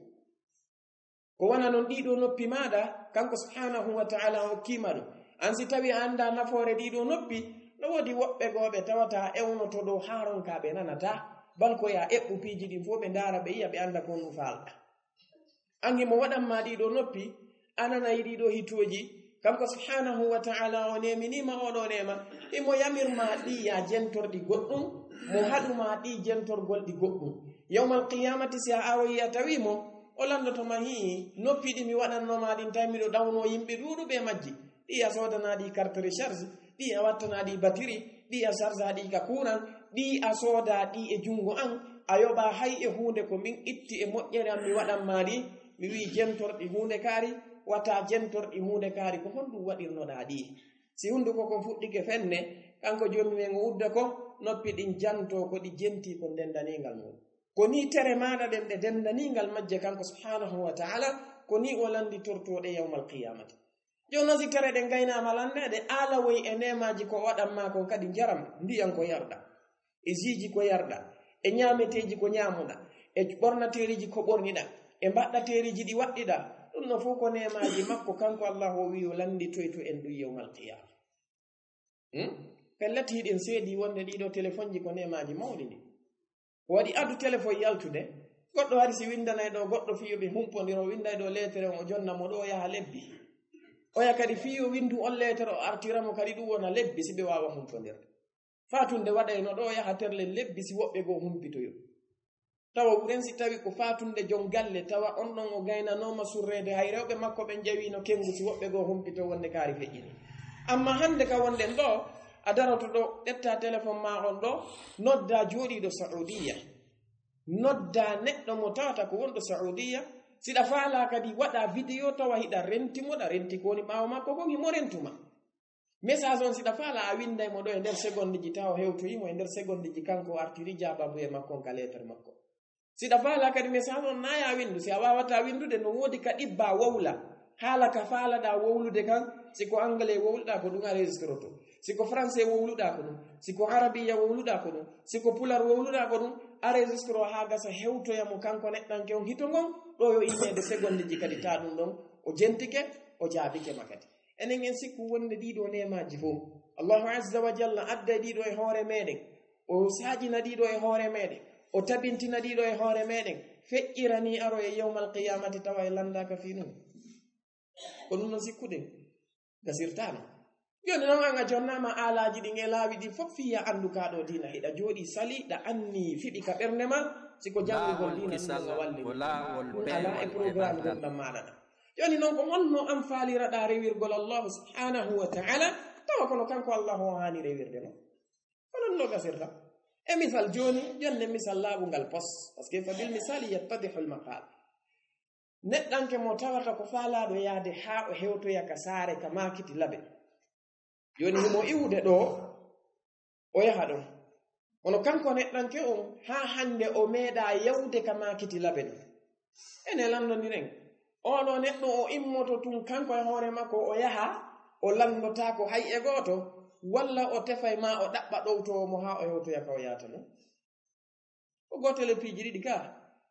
Ko wona non ɗiɗo noppi maaɗa, kanko subhanahu wa ta'ala o hokkima ɗum. An si tawi a annda nafoore ɗiɗo noppi, no woodi woɓɓe goo ɓe tawata ewnoto ɗo haa ronka ɓe nanata, bal ko ya eɓɓu piiji ɗin fof ɓe ndaara ɓe yi'a ɓe annda ko ɗum faalɗa. An himo waɗan ma ɗiɗo noppi, a nanay ɗiɗo hitooji, kanko subhanahu wa ta'ala o neeminima oɗo neema, himo yamirma ɗi ya jentorɗi goɗɗum, mo haɗuma ɗi jentorgol ɗi goɗɗum. Yawmal qiyamati si a aroyi a tawi mo, o landoto ma hii, noppi ɗi mi waɗannoma ɗin tawi miɗo ɗawno yimɓe ɗuuɗuɓe e majji. Ɗi a soodana ɗi carte recharge, ɗi a wattana ɗi batiri, ɗi a sarza ɗi ka kuuran, ɗi a sooda ɗi e junngo an, a yoɓa hay e huunde ko min itti e moƴƴere am mi waɗan ma ɗi, mi wi'i jentor ɗi huunde kaari, wata jentor ɗi huunde kaari, ko honɗum waɗirnoɗa ɗi? Si hunduko kon fuɗɗike fenne, kanko joomi men o udda ko, noppi ɗin janto ko ɗi jenti ko ndendaningal mum. Ko ni tere maaɗa ɗen ɗe dendaningal majje kanko subhanahu wa ta'ala, ko ni o landitorto ɗe yawmal qiyamati. Jooni noon si tere ɗen gaynaama lanneede, aala woy e neemaaji ko o waɗan maa kon kadi njaram, ndiyan ko yarɗa, e ziiji ko yarɗa, e ñaameteeji ko ñaamuɗa, e ɓornateeriiji ko ɓorniɗa, e mbaɗɗateeriiji ɗi waɗɗiɗa, ɗum no fof ko neemaaji makko kanko Allahu o wi'i o lannditoyto en ɗum yawmal qiyama. Hmm? Pellet hiɗen seedi wonde ɗiɗo telefonji ko neemaaji mawɗi ɗi. Ko waɗi adu telefon yaltude, goɗɗo hari si windanay ɗo goɗɗo fii yo ɓe humpondiro, winday ɗo leetere on, o jonna mo ɗo o yaha lebbi. Oya kadi fii yo windu on leetere o artira mo kadi ɗum wona lebbi si ɓe waawa humpondirde. Faatunde waɗayno ɗo yaha terle lebbi si woɓɓe goo humpitoyo. Tawa wuren si tawi ko faatunde jon galle, tawa on ɗon o gaynanooma surreede hay rewɓe makko ɓen jawino kengu si woɓɓe goo humpito wonde kaari feƴƴini. Amma hannde ka wonɗen ɗo, a daroto ɗo, ƴetta telefon ma on ɗo, nodda jooɗiiɗo Saudiya. Nodda neɗɗo mo tawata ko wonɗo Saudiya. Siɗa faala kadi waɗa video tawa hiɗa renti mo, ɗa renti ko woni ɓaawo makko kon himo rentuma. Message on siɗa faala a winday mo ɗo e nder segondiji tawa hewtoyi mo e nder segondiji kanko o artiri jaababuye makko on ka leetere makko. Siɗa faala kadi message on naaya windu, si a waawata windude no woodi ka ɗibba wowla. Haala ka faalaɗa wowlude kan, si ko anglais wowluɗa ko ɗum a registroto. Si ko français wowluɗa ko ɗum. Si ko arabiya wowluɗa ko ɗum. Si ko pular wowluɗa ko ɗum, a registro haa gasa hewtoya mo kanko neɗɗanke on hito ngon, ɗo yo inneede segondiji kadi ta ɗum ɗon, o jentike, o jaabike ma kadi. Enen en sikku wonde ɗiɗo neemaaji fof, Allahu azza wa jalla adda ɗiɗo e hoore meɗen, o saajina ɗiɗo e hoore meɗen, o tabintina ɗiɗo e hoore meɗen, feƴƴirani aroye yawmal qiyamati tawa e landaaka fii ɗum. Ko ɗum non sikkude gasirtaano. Jooni non an a jonnaama aalaaji ɗin e laawi ɗin fof fii a anndu kaa ɗoo diina, hiɗa jooɗii sali, ɗa anni fiɓi ka ɓernde ma, si ko janngugol diina ɗum non a walli ɗum. Ɗum alaa e programme gonɗan maaɗa ɗan. Jooni non ko honno an faaliraɗaa rewirgol Allahu subhanahu wa ta'ala, tawa kono kanko Allahu o haani rewirde non? Ko non no gasirta. E misal jooni, jonne misal laaɓungal pos, parce que fa bil misali yattadihul maqal. Neɗɗanke mo tawata ko faalaaɗo yaade haa o hewtoya ka saare ka maakiti labe. Jooni himo iwude ɗoo, o yaha ɗon. Kono kanko neɗɗanke on, haa hannde o meeɗaa yawde ka maakiti labe ɗon. Ene lanndondiren, oo ɗoo neɗɗo o immoto tun kanko e hoore makko, o yaha, o lanndotaako hay e gooto, walla o tefay maa o ɗaɓɓa ɗowtoowo mo haa o hewtoya ka o yaata non? Ko gootel e piiji ɗiɗi ka,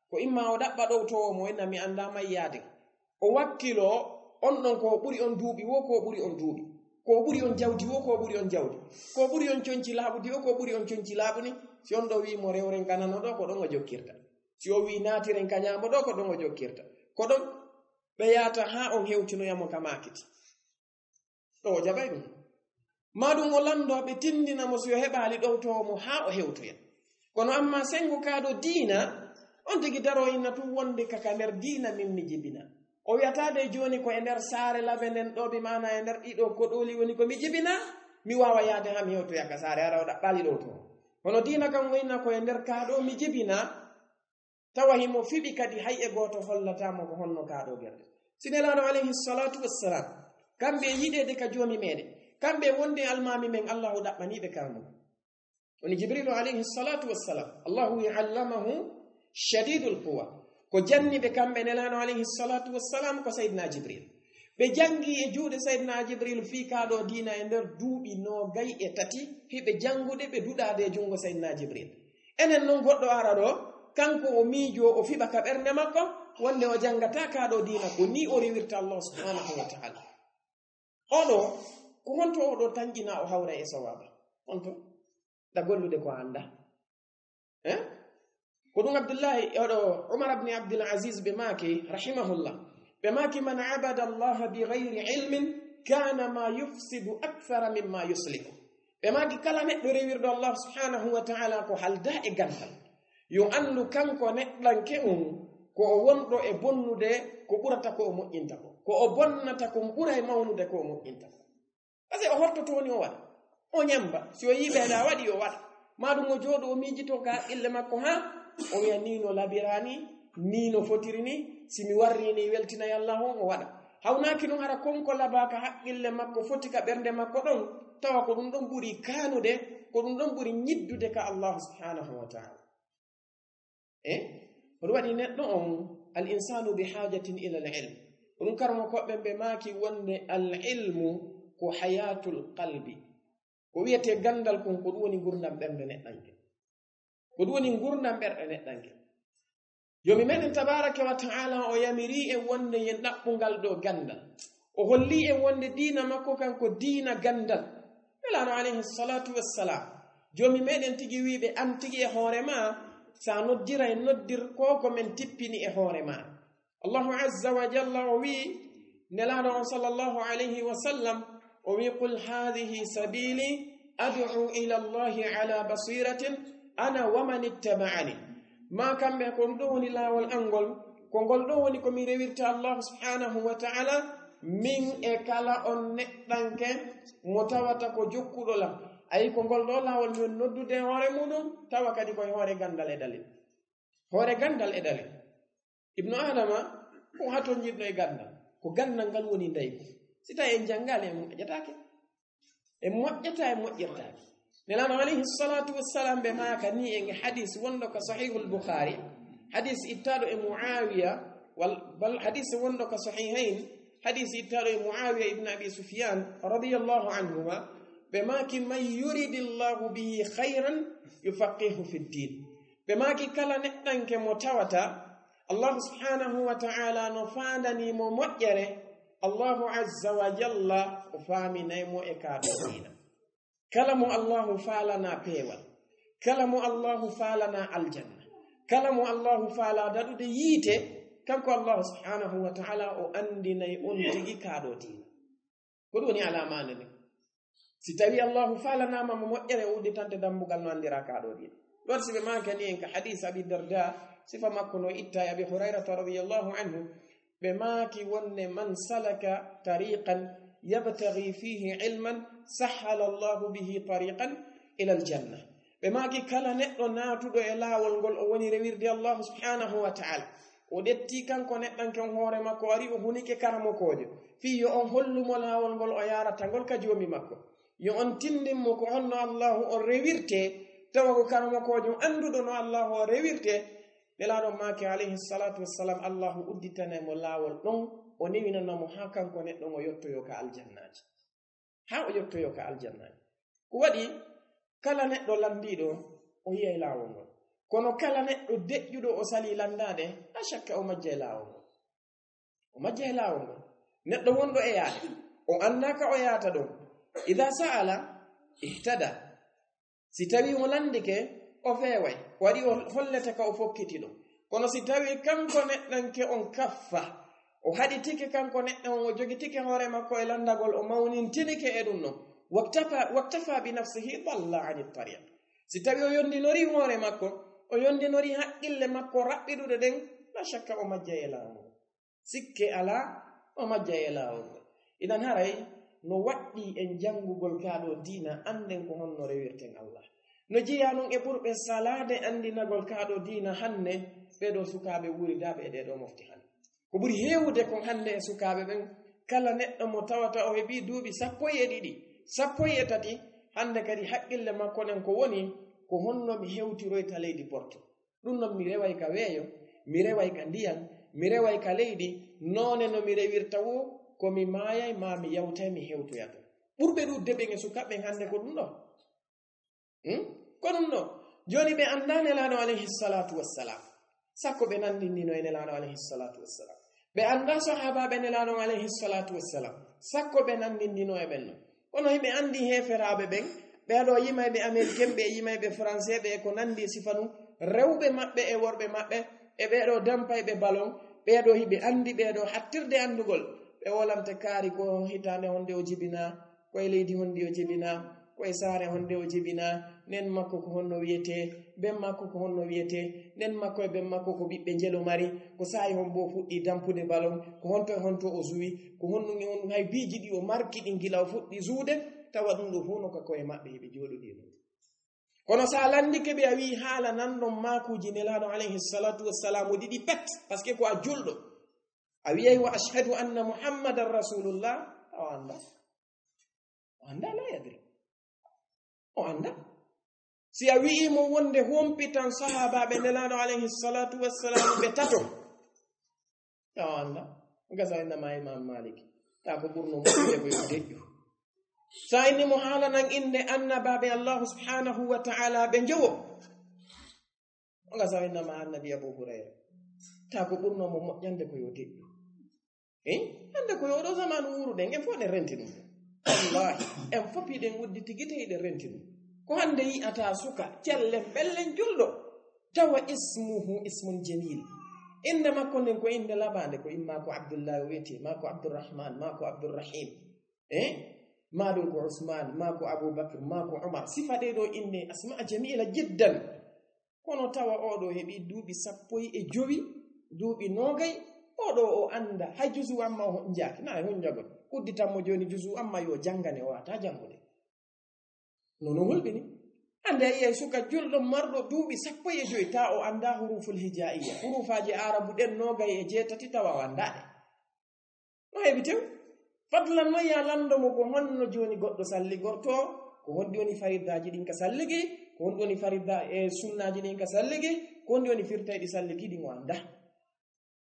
ko imma o ɗaɓɓa ɗowtoowo mo, inna mi anndaa may yaade. O wakkiloo on ɗon ko o ɓuri on duuɓi woo, ko o ɓuri on duuɓi. Ko o ɓuri on jawdi woo, ko o ɓuri on jawdi. Ko o ɓuri on conci laaɓuɗi woo, ko o ɓuri on conci laaɓuɗi. Si on ɗoo wi'i mo rewren ka nano ɗoo, ko ɗon o jokkirta. Si o wi'i naatiren ka ñaamo ɗoo, ko ɗon o jokkirta. Ko ɗon ɓe yaata haa on hewtinoya mo ka maakiti. Ɗoo o jaɓay ɗum. Maa ɗum o lanndoo ɓe tinndina mo si o heɓaali ɗowtoowo mo haa o hewtoya. Kono amma senngo kaa ɗoo diina, on tigi daroo inna tun wonde ka, ka nder diina min mi jibina. O wi'ataa de jooni ko e nder saare labe nden ɗoo, bi maana e nder ɗii ɗoo koɗooli woni ko mi jibina, mi waawa yaade haa mi hewtoya ka saare, hara o ɗaɓɓaali ɗowtoowo. Kono diina kan o inna ko e nder kaa ɗoo mi jibina, tawa himo fiɓi kadi hay e gooto hollataa mo ko honno kaa ɗoo gerde. Si Nelaaɗo alayhi salatu wassalam, kamɓe e yiɗeede ka Joomi meɗen, kamɓe e wonde e Almaami men, Allahu ɗaɓɓanii ɓe kaa mun. Woni Jibrilu alayhi salatu wassalam, Allahu wi'i, "Allamahu shadidul quwa." Ko janni ɓe kamɓe Nelaaɗo alayhi salatu wassalam ko Sayyidina Jibril. Ɓe janngi e juuɗe Sayyidina Jibril fii kaa ɗoo diina e nder duuɓi noogay e tati, hiɓe janngude ɓe duɗaade e junngo Sayyidina Jibril. Enen non goɗɗo ara ɗoo, kanko o miijoo, o fiɓa ka ɓernde makko, wonde o janngataa kaa ɗoo diina, ko nii o rewirta Allah subhanahu wa ta'ala. Oo ɗoo, ko honto oo ɗoo tanƴina o hawra e sawaaba? Honto? Ɗa gollude ko a anndaa. Eh? Ko ɗum Abdullahi, oo ɗoo Umar ibn Abdul Aziz ɓe maaki, rahimahullah. Ɓe maaki, "Man abada Allah bi ghayri ilmin, kana ma yufsidu akthara mimma yuslihu." Ɓe maaki, kala neɗɗo rewirɗo Allah subhanahu wa ta'ala ko haldaa e ganndal, yo anndu kanko neɗɗanke on ko o wonɗo e bonnude ko ɓurata ko o moƴƴinta ko, ko o bonnata ko ɓura e mawnude ko o moƴƴinta ko. Parce que o hortoto woni o waɗa, o ñamba, si o yiɓe a waɗi, o waɗa. Maa ɗum o jooɗo, o miijito ka haqqille makko, haa o wi'a, "Nii no labiraani, nii no fotiri nii, si mi warri nii weltinay Allah on," o waɗa. Hawnaaki non hara kon ko labaa ka haqqille makko, foti ka ɓernde makko ɗon, tawa ko ɗum ɗon ɓuri kaanude, ko ɗum ɗon ɓuri ñiddude ka Allah subhanahu wa ta'ala. E? Ko ɗum waɗi neɗɗo on, al insanu bi hajatin ila al ilm. Ko ɗum karmo koɓɓe ɓe maaki wonde al ilmu ko hayatul qalbi. Ko wiyetee ganndal kon, ko ɗum woni ngurndan ɓernde neɗɗanke. Ko ɗum woni ngurndan ɓerɗe neɗɗanke. Joomi meɗen tabaraka wa ta'ala o yamiri en wonde yen ɗaɓɓungal ɗoo ganndal. O holli en wonde diina makko kan ko diina ganndal. Nelaaɗo alayhi salatu wassalam, Joomi meɗen tigi wi'i ɓe, an tigi e hoore ma, sa noddiray noddir ko ko men tippini e hoore ma. Allahu azza wa jalla o wi'i, Nelaaɗo on sallallahu alayhi wa sallam, o wi'i, "Qul hadhihi sabili ad'u ila Allahi ala basiratin ana wa man ittaba'ani." Ma kamɓe, ko ɗum ɗo woni laawol an ngol, ko ngol ɗo woni ko mi rewirta Allahu subhanahu wa ta'ala, min e kala on neɗɗanke mo tawata ko jokkuɗo lam. Ayi, ko ngol ɗo laawol min noddude e hoore muɗum, tawa kadi ko e hoore ganndal e dalil. Hoore ganndal e dalil. Ibnu Adama ko hatonjinɗo e ganndal. Ko ganndal ngal woni ndaygu. Si tawi en janngaali, en moƴƴataake. En moƴƴata, en moƴƴirtaake. Nelaaɗo alayhi salatu wassalam ɓe maaka ni e hadis wonɗo ka Sahihul Bukhari. Hadis ittaaɗo e Muawiya, wal, bal hadis wonɗo ka Sahihayn, hadis ittaaɗo e Muawiya ibn Abi Sufyan radiyallahu anhuma. Ɓe maaki, "Man yuridillahu bihi khayran yufaqihu fid din." Ɓe maaki, kala neɗɗanke mo tawata Allahu subhanahu wa ta'ala no faandani mo moƴƴere, Allahu azza wa jalla o faaminay mo e ka ɗo diina. Kala mo Allahu faalana peewal, kala mo Allahu faalana aljanna, Kala mo Allahu faalaa daɗude yiite, kanko Allahu subhanahu wa ta'ala o anndinay on tigi kaa ɗoo diina. Ko ɗum woni alamaande nden. Si tawii Allahu faalanaama mo moƴƴere, o udditante dambugal no anndiraa kaa ɗoo diina. Ɗon si ɓe maakani en ka hadiis Abi Darda, sifa makko no itta e Abi Hurayrata radiyallahu anhu, ɓe maaki wonde, "Man salaka tariqan yabtaghi fihi ilman, sahhala Allahu bihi tariqan ilal janna." Ɓe maaki, "Kala neɗɗo naatuɗo e laawol ngol, o woni rewirde Allahu subhanahu wa ta'ala. O ƴetti kanko neɗɗanke on hoore makko, o ari o hunike karamokoojo, fii yo on hollu mo laawol ngol o yaarata ngol ka Joomi makko. Yo on tindin mo ko honno Allahu on rewirte, tawa ko karamokoojo annduɗo no Allahu on rewirte." Nelaaɗo maaki, alayhi salatu wassalam, Allahu udditanay mo laawol ɗon, o newinana mo haa kanko neɗɗo on o yottoyoo ka aljannaaji. Haa o yottoyoo ka aljannaaji. Ko waɗi, kala neɗɗo lanndiiɗo, o yi'ay laawol ngol. Kono kala neɗɗo deƴƴuɗo, o salii lanndaade, laa shakka o majjay laawol ngol. O majjay laawol ngol. Neɗɗo wonɗo e yaade, o anndaa ka o yaata ɗon. Idaa sa'ala, ihtada. Si tawii o lanndike, o feeway. O waɗi o hollete ka o fokkiti ɗon. Kono si tawii kanko neɗɗanke on kaffa, o haɗitike kanko neɗɗo on, o jogitike hoore makko e lanndagol, o mawnintinike e ɗum ɗon. Waktafa, waktafa bi nafsihi, dalla ani tariq. Si tawii o yondinorii hoore makko, o yondinorii haqqille makko raɓɓiɗuɗe ɗen, laa shakka o majjay e laawol. Sikke alaa, o majjay e laawol ngol. Idan haray no waɗɗii en janngugol kaa ɗoo diina, annden ko honno rewirten Allah. No jeyaa non e ɓurɓe salaade anndinagol kaa ɗoo diina hannde, ɓee ɗoo sukaaɓe wuuridaaɓe e ɗee ɗoo mofte hannde. Ko ɓuri heewude kon hannde e sukaaɓe ɓen, kala neɗɗo mo tawata o heɓii duuɓi sappo e ɗiɗi, sappo e tati, hannde kadi haqqille makko ɗen ko woni, ko honno mi hewtiroyta leydi Porto? Ɗum non mi reway ka weeyo, mi reway ka ndiyan, mi reway ka leydi, noone no mi rewirta woo, ko mi maayay maa mi yawtay mi hewtoya ton. Ɓurɓe ɗuuɗude ɓen e sukaaɓe ɓen hannde ko ɗum ɗoo. Hmm? Ko ɗum ɗoo. Jooni ɓe anndaa Nelaaɗo alayhi salatu wassalam. Sakko ɓe nanndindino e Nelaaɗo alayhi salatu wassalam. Ɓe anndaa sahaabaaɓe Nelaaɗo alayhi salatu wassalam. Sakko ɓe nanndindino e ɓen ɗon. Kono hiɓe anndi heeferaaɓe ɓen, ɓee ɗoo yimayɓe Américain, ɓe yimayɓe Français, ɓe ko nanndi e sifa ɗum, rewɓe maɓɓe e worɓe maɓɓe, e ɓee ɗoo dampayɓe ballon, ɓee ɗoo hiɓe anndi, ɓee ɗoo hattirde anndugol, ɓe wolante kaari ko hitaande honde o jibinaa, ko e leydi hondi o jibinaa, ko e saare honde o jibinaa, nen makko ko honno wiyetee, ben makko ko honno wiyetee, nen makko e ben makko ko ɓiɓɓe njelo mari, ko saa'i hombo o fuɗɗii dampude ballon, ko honto e honto o zuwi, ko honɗum e honɗum, hay biiji ɗi o marki ɗin gila o fuɗɗii zuwde, tawa ɗum ɗoo fow no ka ko'e maɓɓe hiɓe jooɗodii e mum. Kono si a lanndike ɓe, a wi'i haala nan ɗon maakuuji Nelaaɗo alayhi salatu wassalam o ɗiɗi pet, parce que ko a julɗo. A wi'ay, "Wa ashhadu anna Muhammadan Rasulullah," a o anndaa. O anndaa, laa yadri. O anndaa. Si a wi'ii mo wonde hompitan sahaabaaɓe Nelaaɗo alayhi salatu wassalam ɓe tato, a o anndaa. Gasa innama Imam Malik. Taa ko ɓurno moƴƴude ko yo deƴƴu. Sa inni mo haalanan innde annabaaɓe Allahu subhanahu wa ta'ala ɓe njowo. O nga sawi nama annabi Abu Hurayra. Ta ko ɓurno mo moƴƴande ko yo deƴƴu. Eh? Hannde ko yo ɗo zamanu wuuruɗen, en fof eɗen renti ɗum. Wallahi, en fof hiɗen udditi gite, hiɗen renti ɗum. Ko hannde yi'ata suka, cellen, ɓellen julɗo, tawa ismuhu ismun jamil. Innde makko nden ko innde laɓaande, ko imma ko Abdullahi o wiyetee, ma ko Abdurrahman, ma ko Abdurrahim. Eh? Ma ɗum ko Usman, ma ko Abu Bakr, ma ko Umar. Sifa ɗee ɗo inne asma jamila jiddan. Kono tawa oɗo heɓi duuɓi sappo e jowi, duuɓi noogay, oɗo o annda hay juzu amma o njaaki, na e hunjagol. Udditan mo jooni juzu amma yo janngane, o wata janngude. Nono hulɓini. Hannde a yi'ay suka julɗo marɗo duuɓi sappo e jowi, ta o annda huruful hijaiya. Hurufaaji Arabu ɗen noogay e jeetati tawa o annda ɗe. No heɓi tew. Fadlan noon ya lanndo mo ko honno jooni goɗɗo salligortoo, ko honɗi woni fariddaaji ɗin ka salligi, ko honɗi woni faridda-, e sunnaaji ɗin ka salligi, ko honɗi woni firtayɗi salligi ɗin o annda.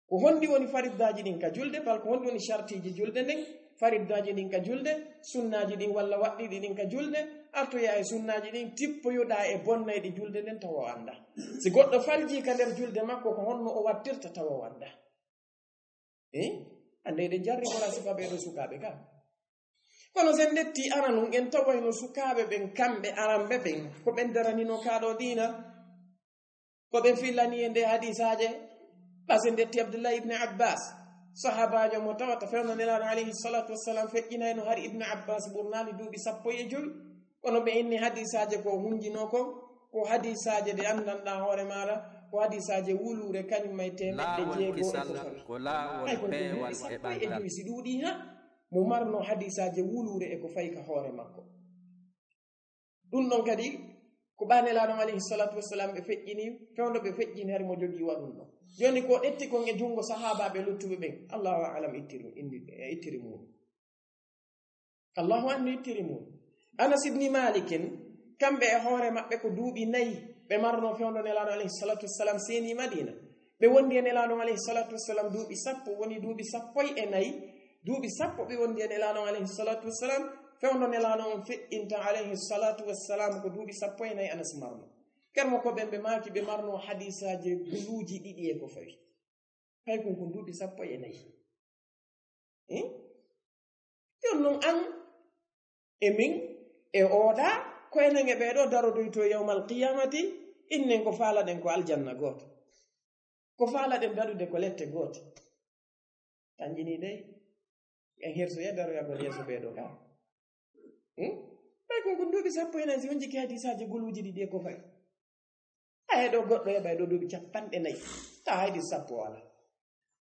Ko honɗi woni fariddaaji ɗin ka julde, bal ko honɗi woni shartiiji julde nden, fariddaaji ɗin ka julde, sunnaaji ɗin walla waɗɗiiɗi ɗin ka julde, artoya e sunnaaji ɗin, tippoyoɗaa e bonnayɗi julde nden tawa o annda. Si goɗɗo faljii ka nder julde makko, ko honno o wattirta tawa o annda. Eh? Hannde eɗen jarribora sifa ɓee ɗo sukaaɓe ka. Kono sen ndetti aranun, en tawayno sukaaɓe ɓen, kamɓe aranɓe ɓen, ko ɓen daraninoo kaa ɗo diina. Ko ɓe fillani e nde hadisaaje, ɓase ndetti Abdullahi ibn Abbas, sahabaajo mo tawata fewndo Nelaaɗo alayhi salatu wassalam feƴƴinayno hari Ibn Abbas ɓurnaali duuɓi sappo e jowi. Kono ɓe inni hadisaaje ko hunjinoo kon, ko hadisaaje ɗe anndanɗaa hoore maaɗa, ko hadisaaje wuluure kañum may teemeɗɗe jeego e ko fawi. Hay kon ko duuɓi sappo e jowi si ɗuuɗii ha mo marno hadisaaje wuluure e ko fayi ka hoore makko. Ɗum ɗon kadi ko ɓa Nelaaɗo alayhi salatu wassalam ɓe feƴƴini, fewndo ɓe feƴƴini hari mo jogii wa ɗum ɗon. Jooni ko ƴetti kon e junngo sahaabaaɓe luttuɓe ɓen, Allahu a'lam ittiri, indi, e ittiri mum. Allahu anndi ittiri mum. Anas ibni Malikin, kamɓe e hoore maɓɓe ko duuɓi nayi ɓe marno fewndo Nelaaɗo alayhi salatu wassalam seeni Madina. Ɓe wondi e Nelaaɗo alayhi salatu wassalam duuɓi sappo, woni duuɓi sappo e nayi. Duuɓi sappo ɓe wondi e Nelaaɗo alayhi salatu wassalam, fewndo Nelaaɗo on feƴƴinta alayhi salatu wassalam ko duuɓi sappo e nayi Anas marno. Kermo ko ɓen ɓe maaki ɓe marno hadisaaje guluuji ɗiɗi e ko fawi. Hay kon ko duuɓi sappo e nayi. Eh? Jon non an e min e ooɗa, ko enen e ɓee ɗoo darodoyto yawmal qiyamati, innen ko faalaɗen ko aljanna gooto. Ko faalaɗen daɗude ko lette goote. Tanƴinii dey, en hersoya daroyagol yeeso ɓee ɗoo ka. Hmm? Ɓay kon ko duuɓi sappo e nayi, si on jikki hadisaaji guluuji ɗiɗi e ko fawi. A heɗo goɗɗo heɓa e ɗo duuɓi capanɗe nayi, tawa hadis sappo wala.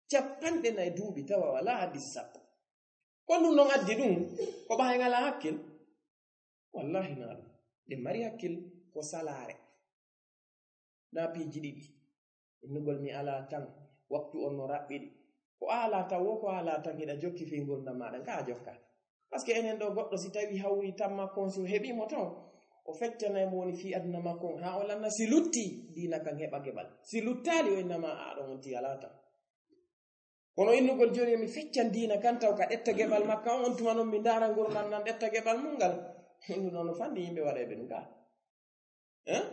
Capanɗe nayi duuɓi tawa wala hadis sappo. Ko ɗum ɗon addi ɗum, ko ɓay ngalaa hakkil. Wallahi naa ɗum. Ɗe mari hakkil ko salaare. Naa piiji ɗiɗi. Innugol mi alaa tan, waktu on no raɓɓiɗi. Ko a alaa taw woo, ko a alaa tan hiɗa jokki fii ngurndan maaɗa, ka a jokka. Parce que enen ɗoo goɗɗo si tawi hawri tan makko on, si o heɓii mo ton, o feccanay mo woni fii aduna makko on, haa o lanna si lutti, diina kan heɓa geɓal. Si luttaali, o innama a ɗon on ti alaa tan. Kono innugol jooni mi feccan diina kan taw ka ɗetta geɓal makka on, on tuma non mi ndaara ngurndan nan ɗetta geɓal mun ngal. Ɗum ɗon no fanni yimɓe waɗayɓe ɗum ka. Eh?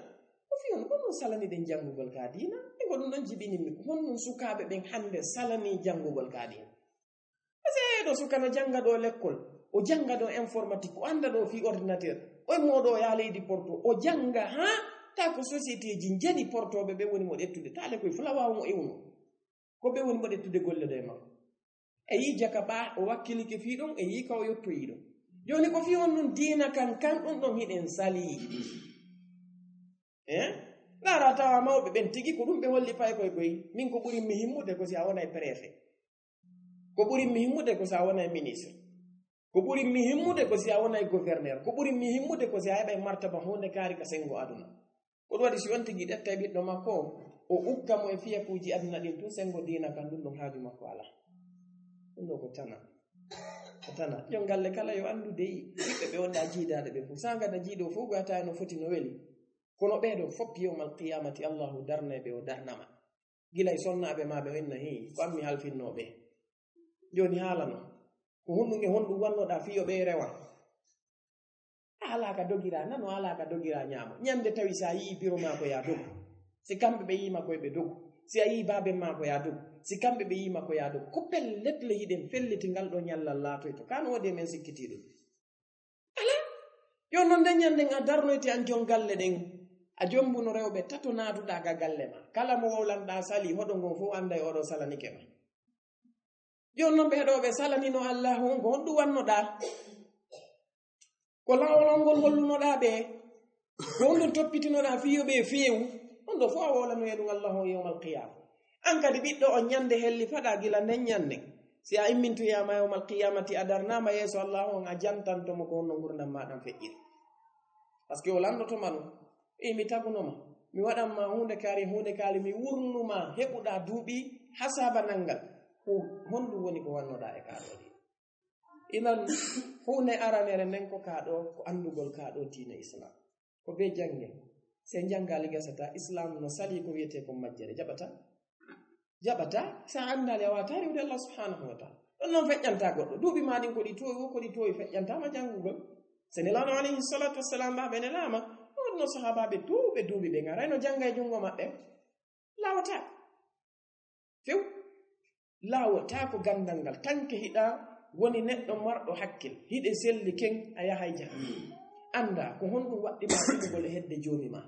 Ko fii on, ko ɗum salani ɗen janngugol ka diina? E ko ɗum ɗon jibini mi, ko honɗum sukaaɓe ɓen hannde salani janngugol ka diina? Parce que ɗo suka no jannga ɗo lekkol, o jannga ɗo informatique, o annda ɗo fii ordinateur, o immo ɗo yaa leydi Porto, o jannga haa ta ko société ji njani portooɓe ɓe woni mo ɗettude, ta lekoy fula waawu mo ewno. Ko ɓe woni mo ɗettude golle ɗo e makko. E yii jaka ɓa, o wakkilike fii ɗon, e yii ka o yottoyii ɗon. Jooni ko fii on ɗum diina kan, kan ɗum ɗon hiɗen salii. Eh? Ndaara tawa mawɓe ɓen tigi ko ɗum ɓe holli pay koy koy. Min ko ɓuri mi himmude ko si a wonay préfet. Ko ɓuri mi himmude ko si a wonay ministre. Ko ɓuri mi himmude ko si a wonay gouverneur. Ko ɓuri mi himmude ko si a heɓay martaba huunde kaari ka senngo aduna. Ko ɗum waɗi si on tigi ƴettay ɓiɗɗo makko o, o ukka mo e fiyakuuji aduna ɗin tun, senngo diina kan ɗum ɗon haaju makko alaa. Ɗum ɗo ko tana. Ko tana. Yo galle kala yo anndu dey ɓiɓɓe ɓe wonɗa jiidaaɗe ɓe fof. Sa ngada jiiɗo fof gata no foti no weli. Kono ɓee ɗo fof yawmal qiyamati Allahu darnay ɓe o darnama. Gila e sonnaaɓe ma ɓe o inna hii, ko an mi halfinnoo ɓe. Jooni haalano. Ko honɗum e honɗum wannoɗa fii yo ɓe rewa? A alaa ka dogiraa nano, a alaa ka dogiraa ñaamo. Ñande tawi si a yii biro maa ko yaa dogu. Si kamɓe ɓe yii ma koye ɓe dogu. Si a yii baaben maa ko yaa dogu. Si kamɓe ɓe yii ma ko yaa dogu. Ko pellet le hiɗen felliti ngal ɗo ñallal laatoyto. Kaa no woodi e men sikkitiiɗo? Alaa. Yo non nden ñande a darnoyte an jon galle ɗen. A jombuno rewɓe tato naatuɗaa ka galle maa. Kala mo wowlanɗaa salii hoɗo ngon fof annday oɗo salanike ma. Jooni non ɓe heɗooɓe salanino Allaahu on, ko honɗum wannoɗaa? Ko laawol on ngol hollunoɗaa ɓe? Ko honɗum toppitinoɗaa fii yo ɓe feewu? On ɗo fof a wowlanoyay ɗum Allaahu on yawmal qiyaama. An kadi ɓiɗɗo on ñande helli faɗa gila nden ñande. Si a immintoyaama yawmal qiyaamati a darnaama yeeso Allaahu on a jantanto mo ko honno ngurndan maaɗa feƴƴiri. Parce que o lanndotoma ɗum. Ɓe mi taguno ma, mi waɗan ma huunde kaari, huunde kaari, mi wurnu ma, heɓuɗaa duuɓi hasaaba nanngal. Ko honɗum woni ko wannoɗaa e kaa ɗoo ɗi? Inan huunde aranere nden ko kaa ɗoo, ko anndugol kaa ɗoo diine Islam. Ko bee jannge. Si en janngaali gasata, Islam no salii ko wiyetee kon majjere. Jaɓata? Jaɓata, sa anndaali a waawataa rewde Allah subhanahu wa ta'ala. Ɗon non feƴƴanta goɗɗo. Duuɓi ma ɗin ko ɗi toowi, wo ko ɗi toowi feƴƴanta ma janngugol. Se Nelaaɗo alayhi salatu wassalam ɓe nelaama, ɗon no sahaabaaɓe duuɓe duuɓi ɓe ngarayno jannga e junngo maɓɓe. Laawataa. Few. Laawataa ko ganndal ngal. Tanke hiɗa woni neɗɗo marɗo hakkil. Hiɗe selli ken a yahay jahannama. Annda ko honɗum waɗɗi ma heɓugol e hedde joomi ma.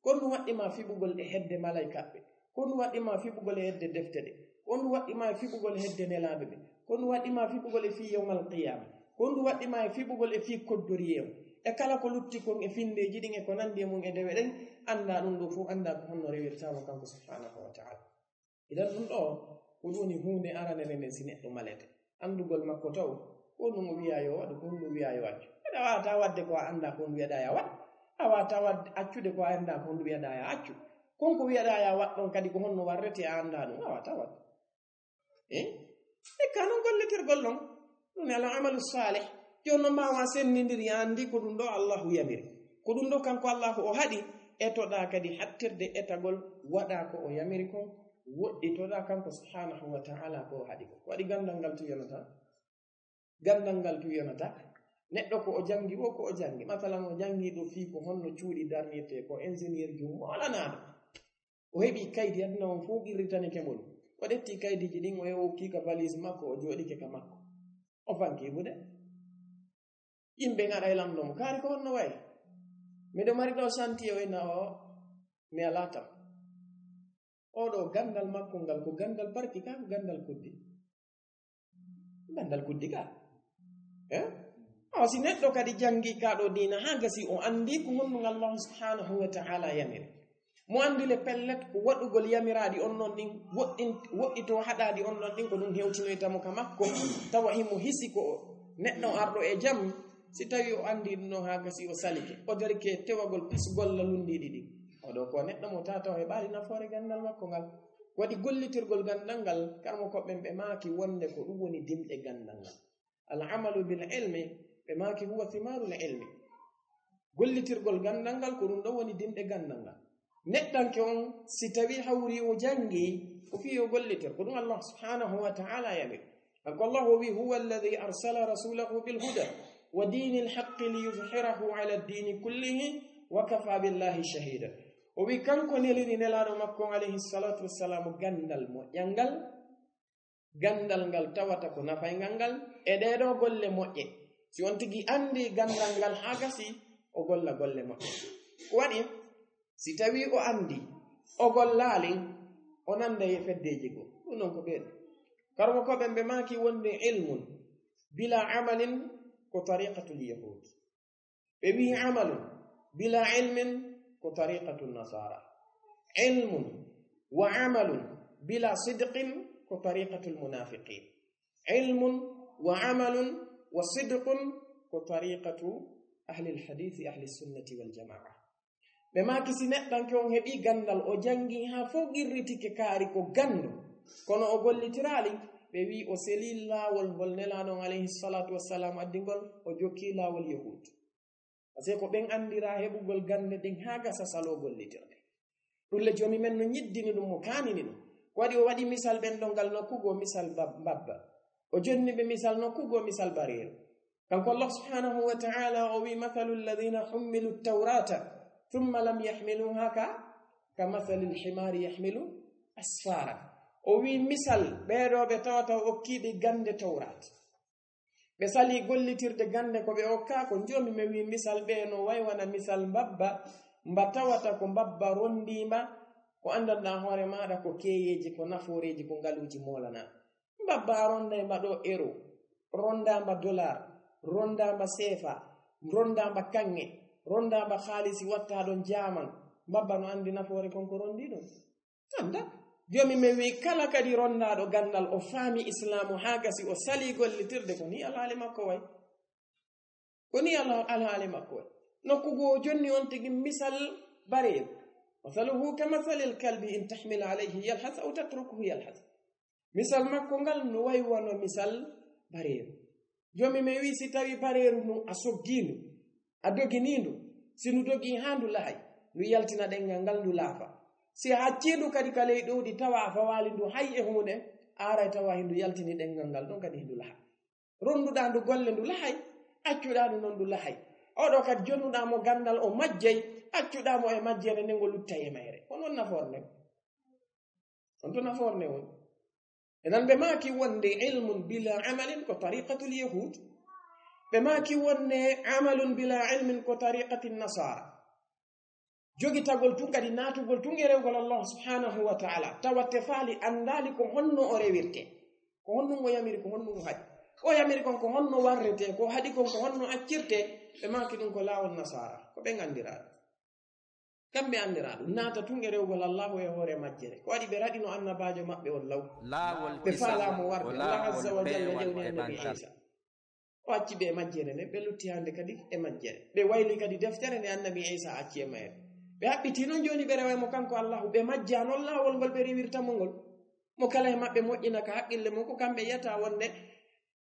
Ko honɗum waɗɗi ma fiɓugol e hedde malaykaaɓe? Ko honɗum waɗɗi ma fiɓugol e hedde defte ɗe? Ko honɗum waɗɗi ma fiɓugol e hedde nelaaɓe ɓe? Ko honɗum waɗɗi ma fiɓugol e fii yawmal qiyaama? Ko honɗum waɗɗi ma e fiɓugol e fii koddoriyee on? E kala ko lutti kon e finndeeji ɗin e ko nanndi e mum e dewe ɗen, anndaa ɗum ɗoo fof, anndaa ko honno rewirta mo kanko subhaanahu wa ta'ala. Idan ɗum ɗoo, ko ɗum woni huunde aranere nden si neɗɗo malete. Anndugol makko taw, ko ɗum o wiyaa yo waɗu, ko ɗum o wiyaa yo accu. Aɗa waawataa waɗde ko a anndaa ko ɗum wiyaɗaa ya waɗ. A waawataa waɗde accude ko a anndaa ko ɗum wiyaɗaa ya accu. Kon ko wiyaɗaa ya waɗ ɗon kadi ko honno warrete a anndaa ɗum, a waawataa waɗde. Eh? E ka non gollitirgol ɗon. Ɗum ne al amalu salih. Jooni non maa wa senndindiri a anndi ko ɗum ɗoo Allahu yamiri. Ko ɗum ɗoo kanko Allahu o haɗi, etoɗaa kadi hattirde etagol, waɗaa ko o yamiri kon, woɗɗitoɗaa kanko subhaanahu wa ta'ala ko o haɗi kon. Ko waɗi ganndal ngal tun yonataa? Ganndal ngal tun yonataa. Neɗɗo ko o janngi woo, ko o janngi. Masalan, o janngi ɗoo fii ko honno cuuɗi darnirtee, ko ingénieur jo moolanaaɗo. O heɓi kaydi, aduna on fof qirritanike mo ɗum. O ƴetti kaydiiji ɗin, o yahi o okki ka valise makko, o jooɗike ka makko. O fanki ibude. Yimɓe ngaɗa e lamɗo mo, kaari ko honno wayi? Miɗo mari ɗoo chantier o ina o, mi alaa tan. Oɗo ganndal makko ngal, ko ganndal barki ka, ko ganndal kuddi. Ganndal kuddi ka. Eh? Awa si neɗɗo kadi janngi ka ɗoo diina haa gasi o anndi ko honno ngal Allahu subhaanahu wa ta'ala yamiri. Mo anndi le pellet ko waɗugol yamiraaɗi on non ɗin, woɗɗin-, woɗɗitoo haɗaaɗi on non ɗin, ko ɗum hewtinoyta mo ka makko, tawa himo hisi ko neɗɗo arɗo e jam, si tawi o anndi ɗum non haa gasi o salike, o darike tewagol pasugol lalundiiɗi ɗin. Oɗo ko neɗɗo mo tata o heɓaali nafoore ganndal makko ngal. Ko waɗi gollitirgol ganndal ngal, karmo ko ɓen ɓe maaki wonde ko ɗum woni dimɗe ganndal ngal. Al amalu bil ilmi, ɓe maaki huwa thimarul ilmi. Gollitirgol ganndal ngal ko ɗum ɗoo woni dimɗe ganndal ngal. Neɗɗanke on, si tawi hawri o janngi, ko fii o gollitir. Ko ɗum Allah subhaanahu wa ta'ala yamiri. Kanko Allah o wi, "Huwa alladhi arsala rasulahu bil huda wa dinil haqqi liyuzhirahu ala dini kullihi wa kafa billahi shahida." O wi, kanko neliri nelaaɗo makko on alayhi salatu wassalam ganndal moƴƴal ngal, ganndal ngal tawata ko nafayngal ngal e ɗee ɗoo golle moƴƴe. Si on tigi anndi ganndal ngal haa gasi, o golla golle moƴƴe. Ko waɗi, si tawi o anndi, o gollaali, o nanda e feddeeji goo. Ɗum non ko ɓeen. Karmo ko ɓen ɓe maaki wonde ilmun bila amalin ko tariqatul yahud. Ɓe wi'i amalun bila ilmin ko tariqatu nasara. Ilmun wa amalun bila sidqin ko tariqatul munafiqin. Ilmun wa amalun wa sidqun ko tariqatu ahli lhadisi ahli sunnati wal jamaa. Ɓe maaki si neɗɗanke on heɓi ganndal, o janngi haa fof qirritike kaari ko ganndo, kono o gollitiraali, ɓe wi'i o seli laawol ngol nelaaɗo on alayhi salatu wassalam addi ngol, o jokki laawol yahud. Parce que ko ɓen anndira heɓugol gannde ɗen haa gasa saloo gollitirde. Ɗum le joomi men no ñiddini ɗum, mo kaanini ɗum. Ko waɗi o waɗi misal ɓen ɗon ngal nokku goo misal ba-, mbabba. O jonni ɓe misal nokku goo misal bareeru. Kanko Allah subhanahu wa ta'ala o wi, "Mathalu alladhina hummilu tawrata thumma lam yahmiluha ka, ka mathalil himari yahmilu asfara." O wi misal ɓee ɗoo ɓe tawata o okkiiɓe gannde Tawrat. Ɓe salii gollitirde gannde ko ɓe okkaa, ko joomi men wi misal ɓee no way wona misal mbabba, mba tawata ko mbabba ronndiimba, ko anndanɗaa hoore maaɗa ko keyeeji, ko nafooreeji, ko ngaluuji moolanaa. Mbabba a ronnday mba ɗoo euro, ronndaa mba dollar, ronndaa mba seefa, ronndaa mba kaŋŋe, ronndaa mba haalisi wattaaɗo jaaman, mbabba no anndi nafoore kon ko ronndii ɗum. Annda, joomi men wi kala kadi ronndaaɗo ganndal, o faami islaamu haa gasi, o salii gollitirde, ko nii alhaali makko way. Ko nii ala-, alhaali makko way. Nokku goo jonni on tigi misal bareeru. Masaluhu ka masalil kalbi in tahmil alayhi yalhas aw tatrukuhu yalhas. Misal makko ngal no way wano misal bareeru. Joomi men wi si tawi bareeru ndun a soggii ndu, a doginii ndu, si ndu dogii haa ndu lahay, ndu yaltina ɗenngal ngal ndu laafa. Si a accii ndu kadi ka ley ɗowdi tawa a fawaali ndu hay e huunde, a aray tawa hindu yaltini ɗenngal ngal ɗon kadi hindu laha. Ronnduɗaa ndu golle ndu lahay, accuɗaa ndu non ndu lahay. Oɗo kadi jonnuɗaa mo ganndal o majjay, accuɗaa mo e majjeere nden o luttay e mayre. Ko non nafoore nden. On to nafoore nden woni. Enan ɓe maaki wonde ilmun bila amalin ko tariqatul yahud. Ɓe maaki wonde amalun bila ilmin ko tariqatin nasara. jogitagol tun kadi naatugol tun e rewgol Allahu subhanahu wa ta'ala, tawa tefaali, anndaali ko honno o rewirte, ko honno o yamiri, ko honno o haɗi. O yamiri kon ko honno warrete, ko haɗi kon ko honno accirte, ɓe maaki ɗum ko laawol nasaara, ko ɓen anndiraa ɗum. Kamɓe anndiraa ɗum, naata tun e rewgol Allahu e hoore majjere. Ko waɗi ɓe raɗino annabaajo maɓɓe on law. Laawol ɓe kisal faalaa mo warde. Ko Allah laawol azza wa jalla peewal ƴewni e annabi ɓantal. Iisa. O acci ɓe e majjere nden, ɓe lutti hannde kadi e majjere. Ɓe wayli kadi deftere nde annabi Iisa acci e mayre. Ɓe haɓɓitii non jooni ɓe rewa mo kanko Allahu, ɓe majjaa non laawol ngol ɓe rewirta mo ngol. Mo kala e maɓɓe moƴƴina ka haqqille mum, ko kamɓe yiyata wonde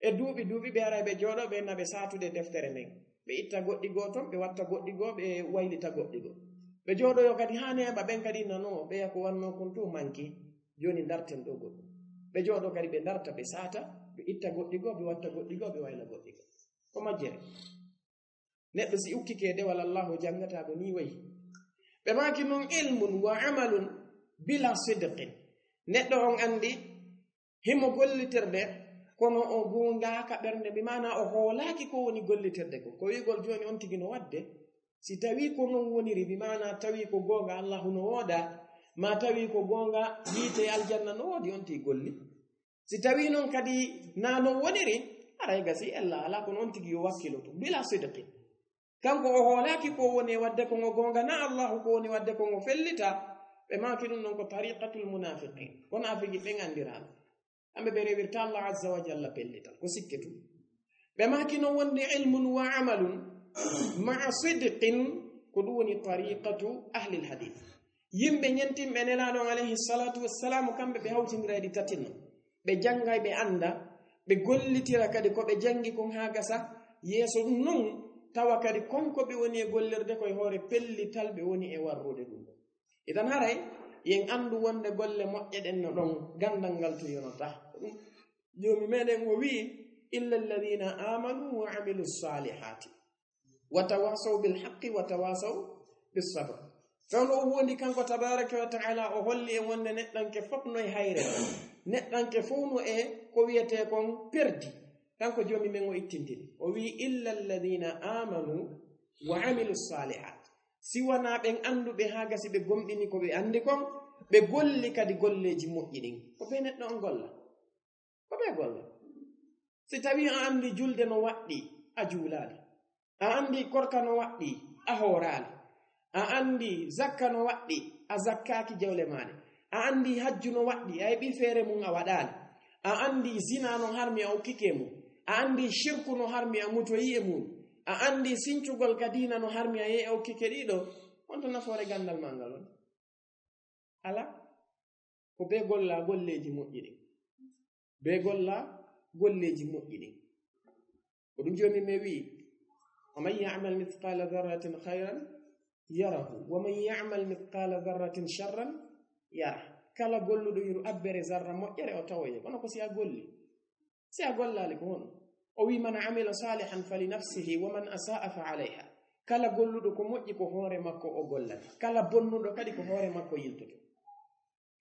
e duuɓi duuɓi ɓe aray ɓe jooɗo, ɓe inna ɓe saatude deftere nden. Ɓe itta goɗɗi goo ton, ɓe watta goɗɗi goo, ɓe waylita goɗɗi goo. Ɓe jooɗoyo kadi haa neeɓa, ɓen kadi inna non, ɓeya ko wannoo kon tun manki. Jooni darten ɗoo goɗɗum. Ɓe jooɗo kadi ɓe darta, ɓe saata, ɓe itta goɗɗi goo, ɓe watta goɗɗi goo, ɓe wayla goɗɗi goo. Ko majjere. Neɗɗo si ukkike dewal Allahu janngataa ko nii wayi. Ɓe maaki non ilmun wa amalun bila sidqin. Neɗɗo on anndi himo gollitirde, kono o goongaaka ɓernde, bi maana o hoolaaki ko woni gollitirde ko. Ko wi'ugol jooni on tigi no waɗde, si tawii ko non woniri, bi maana tawii ko goonga Allahu no wooda, maa tawii ko goonga yiite aljanna no woodi, on tigi golli. Si tawii non kadi naa non woniri, aray gasi ella alaa, kono on tigi yo wakkiloto, bila sidqi. Kanko o hoolaaki ko woni e waɗde kon o goonga, naa Allahu ko woni waɗde kon o fellita. Ɓe maaki ɗum non ko tariqatul munafiqin. Ko naafigi ɓen anndiraa ɗum. Kamɓe ɓe rewirta Allah azza wa jalla pellital. Ko sikke tun. Ɓe maaki non wonde ilmun wa amalun ma'a sidqin, ko ɗum woni tariqatu ahlil hadith. Yimɓe ñentinɓe Nelaaɗo on alayhi salatu wassalamu, kamɓe ɓe hawtindira e ɗi tati non. Ɓe janngay, ɓe annda, ɓe gollitira kadi ko ɓe janngi kon haa gasa. Yeeso ɗum non, tawa kadi kon ko ɓe woni e gollirde ko e hoore pellital ɓe woni e warrude ɗum. Idan haray, yen anndu wonde golle moƴƴe ɗen no ɗon, ganndal ngal tun yonata. Ɗum, Joomi meɗen o wi'i, "Illa alladhina amanu wa amilu salihati, wa tawasaw bil haqqi, wa tawasaw bis sabr." Fewndo o wondi kanko tabaraka wa ta'ala, o holli en wonde neɗɗanke fof no e hayre. Neɗɗanke fof no e ko wiyetee kon perdi. Kanko Joomi men o ittintini. O wi'i, "Illa alladhina amanu wa amilu salihat." Si wanaa ɓen annduɓe haa gasi ɓe gomɗini ko ɓe anndi kon, ɓe golli kadi golleeji moƴƴi ɗin. Ko ɓe neɗɗo on golla. Ko ɓe golla. Si tawii a anndi julde no waɗɗi, a juulaali. A anndi korka no waɗɗi, a hooraali. A anndi zakka no waɗɗi, a zakkaaki jawle maaɗe. A anndi hajju no waɗɗi, a heɓii feere mum, a waɗaali. A anndi zina no harmi, a okkike mum. A anndi shirku no harmi, a mutoyi e mum. A anndi sincugol ka diina no harmi, a yehi a okkike ɗiɗo. Honto nafoore ganndal maa ngal on? Alaa. Ko ɓe golla golleeji moƴƴi ɗin. Ɓe golla golleeji moƴƴi ɗin. Ko ɗum Joomi men wi'i, "Wa man ya'mal mithqala dharratin khayran yarahu, wa man ya'mal mithqala dharratin sharran yarah." Kala golluɗo yeru abbere zarra moƴƴere, o tawoye. Kono ko si a golli. Si a gollaali, ko hono? O wi'i, "Man amila salihan fali nafsihi, wa man asa'a fa alayha." Kala golluɗo ko moƴƴi, ko hoore makko o gollata. Kala bonnuɗo kadi, ko hoore makko yiltoto.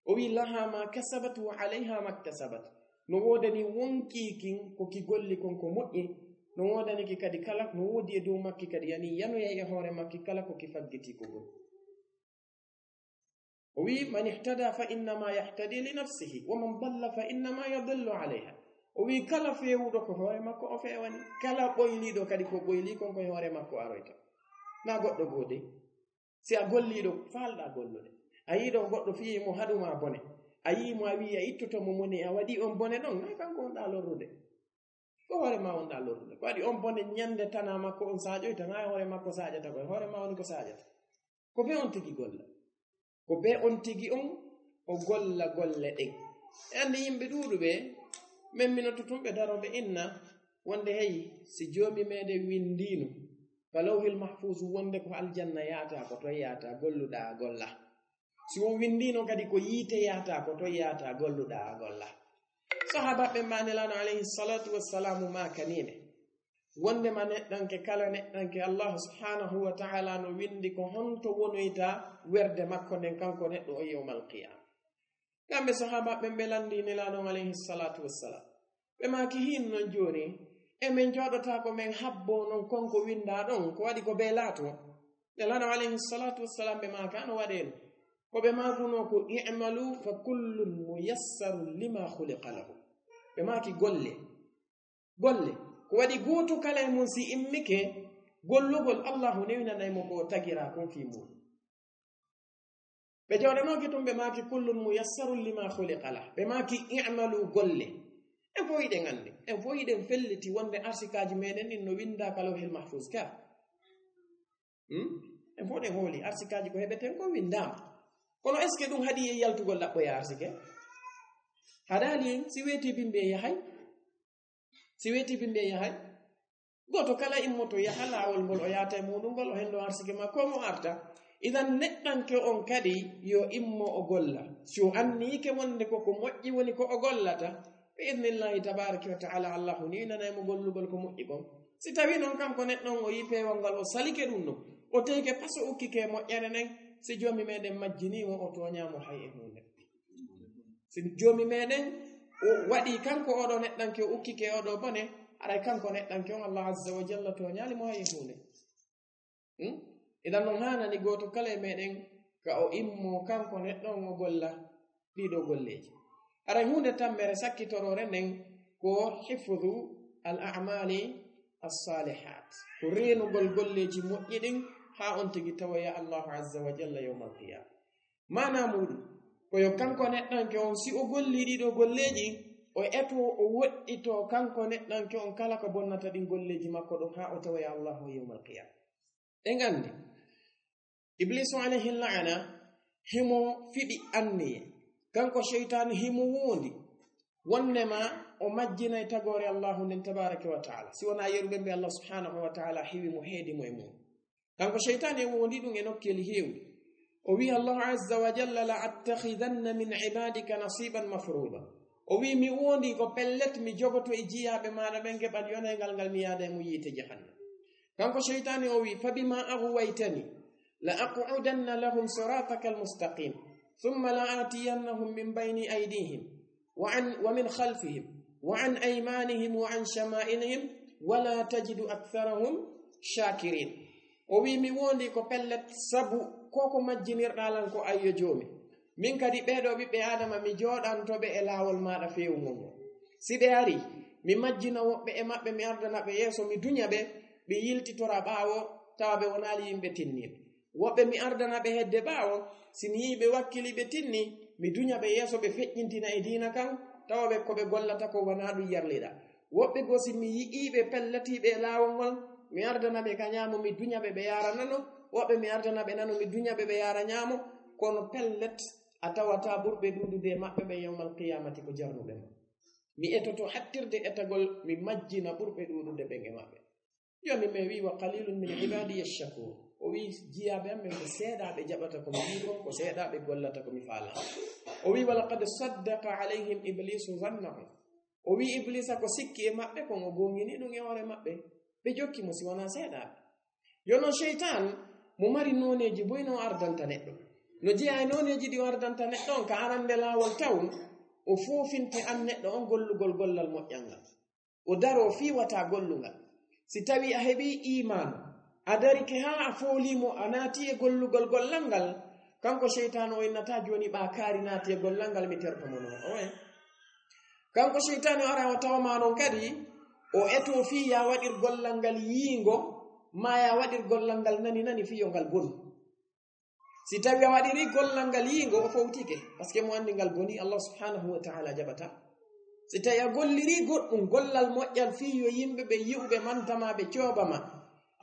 O wi'i, "Laha ma kasabat wa alayha ma iktasabat." No woodani wonkii kin ko ki golli kon ko moƴƴi, no woodani ki kadi kala, no woodi e dow makki kadi, yani yanoyay e hoore makki kala ko ki faggiti ko bon. O wi'i, "Man ihtada fa innama yahtadi li nafsihi, wa man dalla fa innama yadillu alayha." O wi'i, "Kala feewuɗo ko hoore makko o feewani, kala ɓoyliiɗo kadi ko ɓoylii kon ko e hoore makko aroyta." Na goɗɗo goo de. Si a golliiɗo, faalɗaa gollude. A yi'i ɗo goɗɗo fiyii mo haɗu ma bone. A yi'i mo, a wi'i a ittoto mo mone, a waɗii on bone ɗon, na kanko wonɗaa lorrude. Ko hoore ma wonɗaa lorrude. Ko waɗi on bone ñande tanaa makko on saaƴoyta, na e hoore makko saaƴata, ko e hoore ma woni ko saaƴata. Ko bee on tigi golla. Ko bee on tigi on o golla golle ɗen. E anndi yimɓe ɗuuɗuɓe, men minoto tun ɓe daroo ɓe inna, wonde hey, si Joomi meɗen winndiino ka Lawhil Mahfuuzu wonde ko aljanna yaata, ko toy yaata, golluɗaa a golla. Si o winndiino kadi ko yiite yaata, ko toy yaata, golluɗaa a golla. Sahaabaaɓe ɓen maa Nelaaɗo alayhi salatu wassalamu maakanii ɓe wondema neɗɗanke kala neɗɗanke, Allahu subhanahu wa ta'ala no winndi ko honto wonoyta werde makko nden kanko neɗɗo on yawmal qiyaama. Kamɓe sahaabaaɓe ɓen ɓe lanndii Nelaaɗo on alayhi salatu wassalam. Ɓe maaki, "Hin non jooni, e men jooɗotaako men habboo non kon ko winndaa ɗon, ko waɗi ko bee laato?" Nelaaɗo alayhi salatu wassalam ɓe maaka no waɗeeno. Ko ɓe maakunoo ko, "I'malu fa kullun muyassarun lima khuliqa lahu." Ɓe maaki, "Golle, golle." Ko waɗi gooto kala e mon si immike gollugol, Allahu newinanay mo ko o tagiraa kon fii muuɗum. Ɓe jooɗanooki tun ɓe maaki, "Kullun muyassarun lima khuliqa lah." Ɓe maaki, "I'malu, golle." En fof hiɗen anndi, en fof hiɗen felliti wonde arsikaaji meɗen ɗin no winndaa ka Lawhil Mahfuz ka. Hmm? En fof ɗen hooli, arsikaaji ko heɓeten ko winndaama. Kono est-ce que ɗum haɗi en yaltugol ɗaɓɓoya arsike? Haɗaali en, si weetii bimbi e yahay. Si weetii bimbi e yahay. Gooto kala immoto yaha laawol ngol o yaata e muuɗum ngol, o henndo arsike makko mo arta. Idan neɗɗanke on kadi yo immo o golla. Si o anniike wonde ko ko moƴƴi woni ko o gollata, bi idnillahi tabaraka wa taala, Allahu newinanay mo gollugol ko moƴƴi kon. Si tawii non kanko neɗɗo on o yii peewal ngal, o salike ɗum ɗon, o teyke paso ukkike e moƴƴere nden, si Joomi meɗen majjinii mo, o tooñaa mo hay e huunde. Si Joomi meɗen o waɗii kanko oɗo neɗɗanke, o ukkike oɗo bone, haray kanko neɗɗanke on, Allah azza wa jalla tooñaali mo hay e huunde. Hmm? Idan non haanani gooto kala e meɗen ka o immo kanko neɗɗo on o golla ɗiɗo golleeji. Haray huunde tammere sakkitoroore nden ko hifdu al a'mali as-salihat, ko reenugol golleeji moƴƴi ɗin haa on tigi tawoya Allahu azza wa jalla yawmal qiyama. Maanaa muuɗum ko yo kanko neɗɗanke on, si o gollii ɗiɗo golleeji, o etoo, o woɗɗitoo kanko neɗɗanke on kala ko bonnata ɗin golleeji makko ɗon haa o tawoya Allahu yawmal qiyama. Ɗen anndi, Ibliisu alayhi la'ana, himo fiɗi anniye. Kanko seytaane himo woondi wonnema o majjinay tagoore Allahu nden tabaraka wa taala, si wonaa yeru ɓen ɓe Allah subhanahu wa taala hewi mo, heedi mo e mum. Kanko seytaane e woondi ɗum e nokkeeli heewɗi. O wi'i Allahu azza wa jalla, "La attakhidanna min ibadika nasiban mafruda." O wi'i, "Mi woondi ko pellet, mi jogoto e jiyaaɓe maaɗa ɓen geɓal yonaygal ngal, mi yaada e mum yiite jahannam." Kanko seytaane o wi'i, "Fa bima aghwaytani la aqudanna lahum sirataka almustaqim, thumma la atiyannahum min bayni aydihim wa an, wa min khalfihim, wa an aymanihim, wa an shama'ilihim, wa la tajidu aktharahum shakirin." O wi'i, "Mi woondi ko pellet, sabu ko ko majjinirɗaa lan ko, ayyo Joomi. Min kadi ɓee ɗoo ɓiɓɓe Aadama, mi jooɗanto ɓe e laawol maaɗa feewungol ngol. Si ɓe arii, mi majjina woɓɓe e maɓɓe, mi ardana ɓe yeeso, mi duña ɓe, ɓe yiltitora ɓaawo, tawa ɓe wonaali yimɓe tinniiɓe. Woɓɓe mi ardana ɓe hedde ɓaawo, si mi yi'ii ɓe wakkilii ɓe tinni, mi duña ɓe yeeso, ɓe feƴƴintina e diina kan, tawa ɓe ko ɓe gollata ko wanaa ɗum yarliɗaa. Woɓɓe goo, si mi yi'ii ɓe pellatiiɓe e laawol ngol, mi ardana ɓe ka ñaamo, mi duña ɓe, ɓe yaara nano. Woɓɓe mi ardana ɓe nano, mi duña ɓe, ɓe yaara ñaamo. Kono pellet, a tawataa ɓurɓe ɗuuɗude e maɓɓe ɓe yawmal qiyaamati ko jarnuɓe ma. Mi etoto hattirde etagol, mi majjina ɓurɓe ɗuuɗude ɓen e maɓɓe." Joomi men wi'i, "Wa qalilun min ibadiya shakur." O wi'i, "Jiyaaɓe am ɓen ko seeɗaaɓe jaɓata ko mi wi'i kon, ko seeɗaaɓe gollata ko mi faalaa." O wi'i, "Wa laqad saddaqa alayhim iblisu zannahu." O wi'i, Iblisa ko sikki e maɓɓe kon, o goongini ɗum e hoore maɓɓe. Ɓe jokki mo si wonaa seeɗaaɓe. Yo non, seytaan mo mari nooneeji buy no o ardanta neɗɗo. No jeyaa e nooneeji ɗi o ardanta neɗɗo on, ka arande laawol taw, o foofinte an neɗɗo on gollugol gollal moƴƴal ngal. O daroo fii wata gollungal. Si tawii a heɓii iimaan, a darike haa a foolii mo, a naati e gollugol gollal ngal, kanko seytaane o innataa jooni ɓaa kaari naati e gollal ngal, mi terto mo non. Oye. Kanko seytaane o ara o tawa ma non kadi, o etoo fii yaa waɗir gollal ngal yiingo, maa yaa waɗir gollal ngal nani nani fii yo ngal bonu. Si tawi a waɗiri gollal ngal yiingo, o fowtike, parce que mo anndi ngal boni, Allah subhanahu wa ta'ala jaɓata. Si tawi a golliri goɗɗum gollal moƴƴal fii yo yimɓe ɓe yi'u ɓe manta ma, ɓe cooba ma,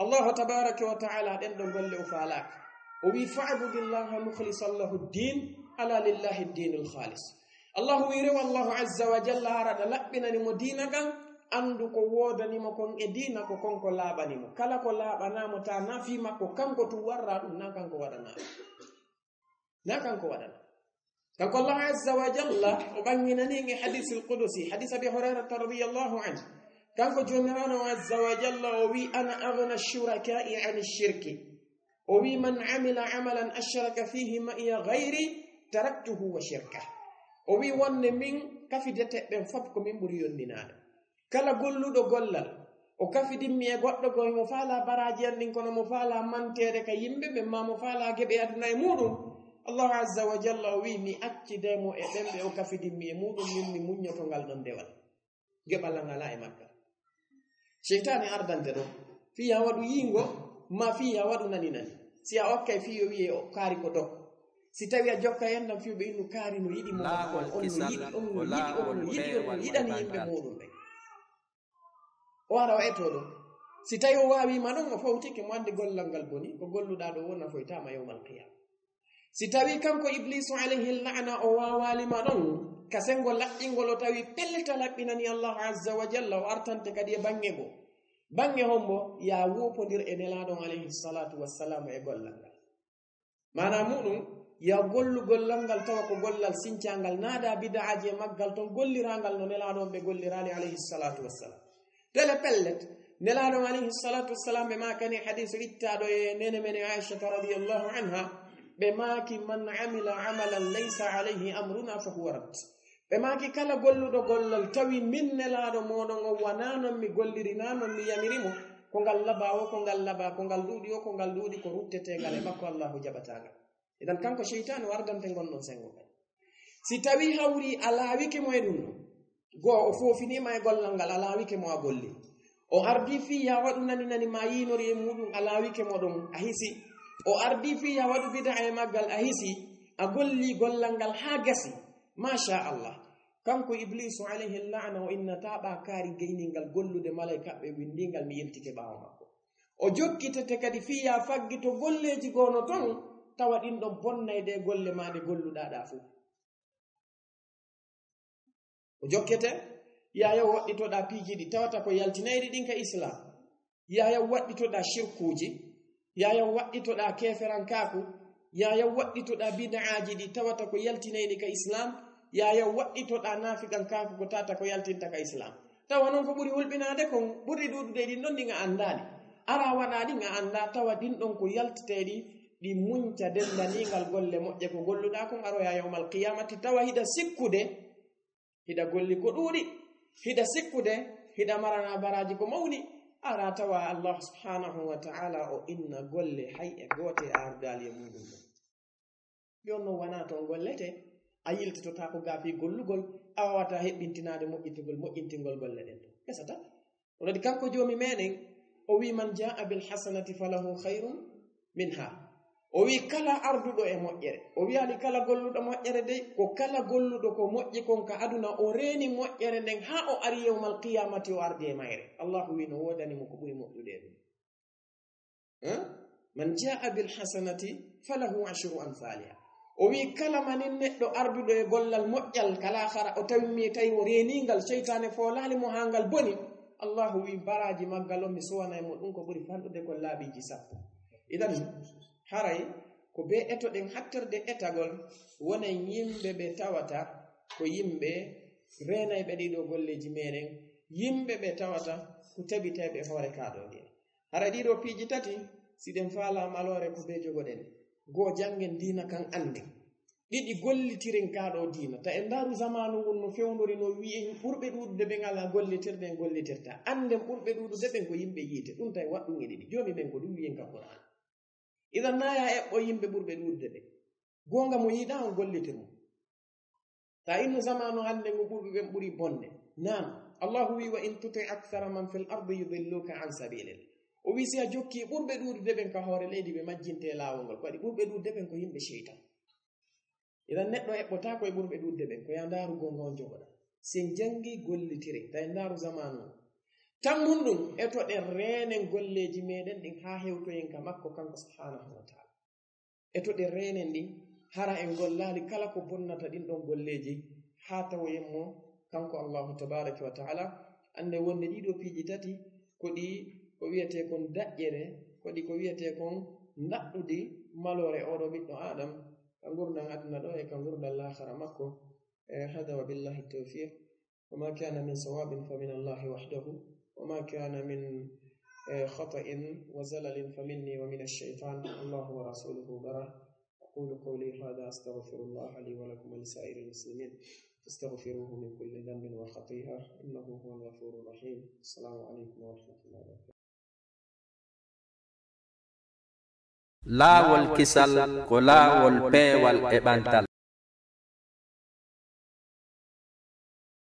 Allahu tabaraka wa ta'ala ɗen ɗon golle o faalaaka. O wi'i, "Fa'budillaha mukhlisan lahu ddin, ala lillahi ddinul khalis." Allahu wi'i, rewa Allahu azza wa jalla, hara ɗa laɓɓinani mo diina kan, anndu ko woodani mo kon e diina ko kon ko laaɓani mo. Kala ko laaɓanaa mo, ta na fii makko, kanko tun warra ɗum, na kanko waɗanaa. Na kanko waɗanaa. Kanko Allah azza wa jalla o ɓanginani en e hadiisul qudusi, hadiis Abi Hurayrata radiyallahu anhu. Kanko Joomiraaɗo azza wa jalla o wi'i, "Ana aghna shuraka'i ani shirki." O wi'i, "Man amila amalan ashraka fihi ma'iya ghayri, taraktuhu wa shirkah." O wi'i, "Wonde min kafidete ɓen fop ko min ɓuri yondinaade." Kala golluɗo gollal, O kafidimmi e goɗɗo goo, mo faalaa baraaji an ɗin, kono mo faalaa manteede ka yimɓe ɓen, maa mo faalaa geɓe aduna e muuɗum. Allahu azza wa jalla o wi'i, mi acciday mo e ɓen ɓe o kafidimmi e muuɗum, min mi muññoto ngal ɗon dewal. Geɓal an alaa e maggal. Seytaane ardante ɗon. Fii yaa waɗu yiingo, maa fii yaa waɗu nani nani. Si a okkay fii yo wi'e o kaari ko dok. Si tawi a jokka enɗam fii ɓe innu kaari no yiɗi mo, on no yiɗi, on no yiɗi, on no yiɗi, on no yiɗani yimɓe muuɗum ɓen. O ara o etoo ɗon. Si tawi o waawiima ɗon, o fowtike, mo anndi gollal ngal boni, ko golluɗaa ɗoo woo nafoytaama yawmal qiyaama. Si tawi kanko Ibliisu alayhi la'na o waawaali ma ɗon, ka senngo laɓɓingol o tawi pellet a laɓɓinani Allahu azza wa jalla, o artante kadi e baŋŋe goo. Baŋŋe hombo? Yaa woopondir e Nelaaɗo on alayhi salaatu wassalaam e gollal ngal. Maanaa muuɗum, yaa gollu gollal ngal tawa ko gollal sincaangal, naadaa bid'aaji e maggal ton, golliraa ngal no Nelaaɗo on ɓe golliraali alayhi salaatu wassalaam. Tele pellet, Nelaaɗo on alayhi salaatu wassalaam ɓe maakani hadiisu ittaaɗo e neene men Aishata radiyallahu anha, ɓe maaki, "Man amila amalan laysa alayhi amruna fa huwa radd." Ɓe maaki, "Kala golluɗo gollal tawi min Nelaaɗo mooɗon on wanaa non mi golliri, naa non mi yamiri mo, ko ngal labaa woo, ko ngal labaa, ko ngal ɗuuɗi woo, ko ngal ɗuuɗi, ko rutteteengal e makko, Allaahu jaɓataa ngal." Idan kanko seytaane o ardante ngon ɗon senngo kadi. Si tawi hawri a laawike mo e ɗum ɗon, goo o foofiniima e gollal ngal, a laawike mo a golli. O ardii fii yaa waɗu nani nani maa yiinori e muuɗum, a laawike mo ɗon, a hisi. O ardii fii yaa waɗu bid'a e maggal, a hisi. A golli gollal ngal haa gasi. Masha Allah. Kanko Ibliisu alayhi la'na o innataa ɓaa kaari gayningal gollude malaykaaɓe winndiingal mi yiltike ɓaawo makko. O jokkitete kadi fii yaa faggito golleeji goo no ton, tawa ɗin ɗon bonnay ɗee golle maa ɗe golluɗaa ɗaa fuu. O jokkete, yaa yaw waɗɗitoɗaa piiji ɗi tawata ko yaltinayɗi ɗin ka Islaam. Yaa yaw waɗɗitoɗaa shirkuuji, yaa yaw waɗɗitoɗaa keeferankaaku, yaa yaw waɗɗitoɗaa bid'aaji ɗi tawata ko yaltinayɗi ka Islaam, yaa yaw waɗɗitoɗaa naafiqankaaku ko tawata ko yaltinta ka Islaam. Tawa non ko ɓuri hulɓinaade kon, ɓurɗi ɗuuɗude ɗin ɗon ɗin a anndaali. Araa waɗaa ɗin a anndaa, tawa ɗin ɗon ko yaltitayɗi, ɗi munca denndaningal golle moƴƴe ko golluɗaa kon, aroyaa yawmal qiyaamati, tawa hiɗa sikkude, hiɗa golli ko ɗuuɗi, hiɗa sikkude, hiɗa marana baraaji ko mawni, araa tawa Allah subhanahu wa ta'ala o inna golle hay e goote a ardaali e muuɗum ɗon. Yon non wanaa ton gollete, a yiltitotaako gaa fii gollugol, a waawataa heɓɓintinaade moƴƴitugol, moƴƴintingol golle ɗen ɗon. Ɓesata. O kadi kanko Joomi meɗen, o wi'i, "Man jaa'a bil hasanati falahu khayrun minha." O wi'i, "Kala arduɗo e moƴƴere." O wi'aali kala golluɗo moƴƴere dey, ko kala golluɗo ko moƴƴi kon ka aduna, o reeni moƴƴere nden haa o ari yawmal qiyaamati o ardi e mayre. Allahu wi'i no woodani mo ko ɓuri moƴƴude e ɗum. Eh? "Man jaa'a bil hasanati falahu ashru amthaliha." O wi'i, "Kala manin neɗɗo arduɗo e gollal moƴƴal ka laakhara, o tawi mi tawi o reeningal, seytaane foolaali mo haa ngal boni." Allahu wi'i, "Baraaji maggal on mi suwanay mo ɗum ko ɓuri fanɗude ko laabiiji sappo." Idan, haray ko bee etoɗen hattirde etagol, wonen yimɓe ɓe tawata ko yimɓe reenayɓe ɗiɗo golleeji meɗen, yimɓe ɓe tawata ko tabitayɓe hoore kaa ɗoo diina. Hara ɗiɗo piiji tati, si ɗen faalaa maloore ko bee jogoɗen. Goo, janngen diina kan annden. Ɗiɗi, gollitiren kaa ɗoo diina. Ta en ndaaru zamaanu ngun no fewndori, no wi'en ɓurɓe ɗuuɗude ɓen alaa gollitirde, en gollitirta. Annden ɓurɓe ɗuuɗude ɓen ko yimɓe yiite. Ɗum tawi waɗɗum e ɗiɗi. Joomi men ko ɗum wi'en ka Qur'aan. Idan naa yaa eɓɓo yimɓe ɓurɓe ɗuuɗude ɓen. Goonga mo yiɗaa on gollitir mo. Ta innu zamaanu hannde ngu ɓurɓe ɓen ɓuri bonde. Naam, Allahu wi'i, "Wa in tuti akthara man fil ardi yudilluka an sabilillah." O wi'i si a jokki ɓurɓe ɗuuɗude ɓen ka hoore leydi ɓe majjinte e laawol ngol. Ko waɗi ɓurɓe ɗuuɗude ɓen ko yimɓe seytan. Idan neɗɗo eɓɓotaako e ɓurɓe ɗuuɗude ɓen, ko yaa ndaaru goonga on jogoɗaa. Si en janngii gollitiren, ta en ndaaru zamaanu on. Tammun ɗum, etoɗen reenen golleeji meɗen ɗin haa hewtoyen ka makko kanko subhaanahu wa ta'ala. Etoɗen reenen ɗi, hara en gollaali kala ko bonnata ɗin ɗon golleeji, haa tawoyen mo kanko Allahu tabaaraka wa ta'ala. Annden wonde ɗiɗo piiji tati, ko ɗi ko wiyetee kon daƴƴere, ko ɗi ko wiyetee kon ndaɗɗudi maloore oɗo ɓiɗɗo Adam, ka ngurndan aduna ɗo e ka ngurndan laakhara makko. Eh, hada wa billahi tawfiq. وما كان من صواب فمن الله وحده، وما كان من، آه، خطأ وزلل فمني ومن الشيطان، الله ورسوله براء. أقول قولي هذا، أستغفر الله لي ولكم ولسائر المسلمين. فاستغفروه من كل ذنب وخطيئة، إنه هو الغفور الرحيم. السلام عليكم ورحمة الله وبركاته. Laawol kisal ko laawol peewal e ɓantal.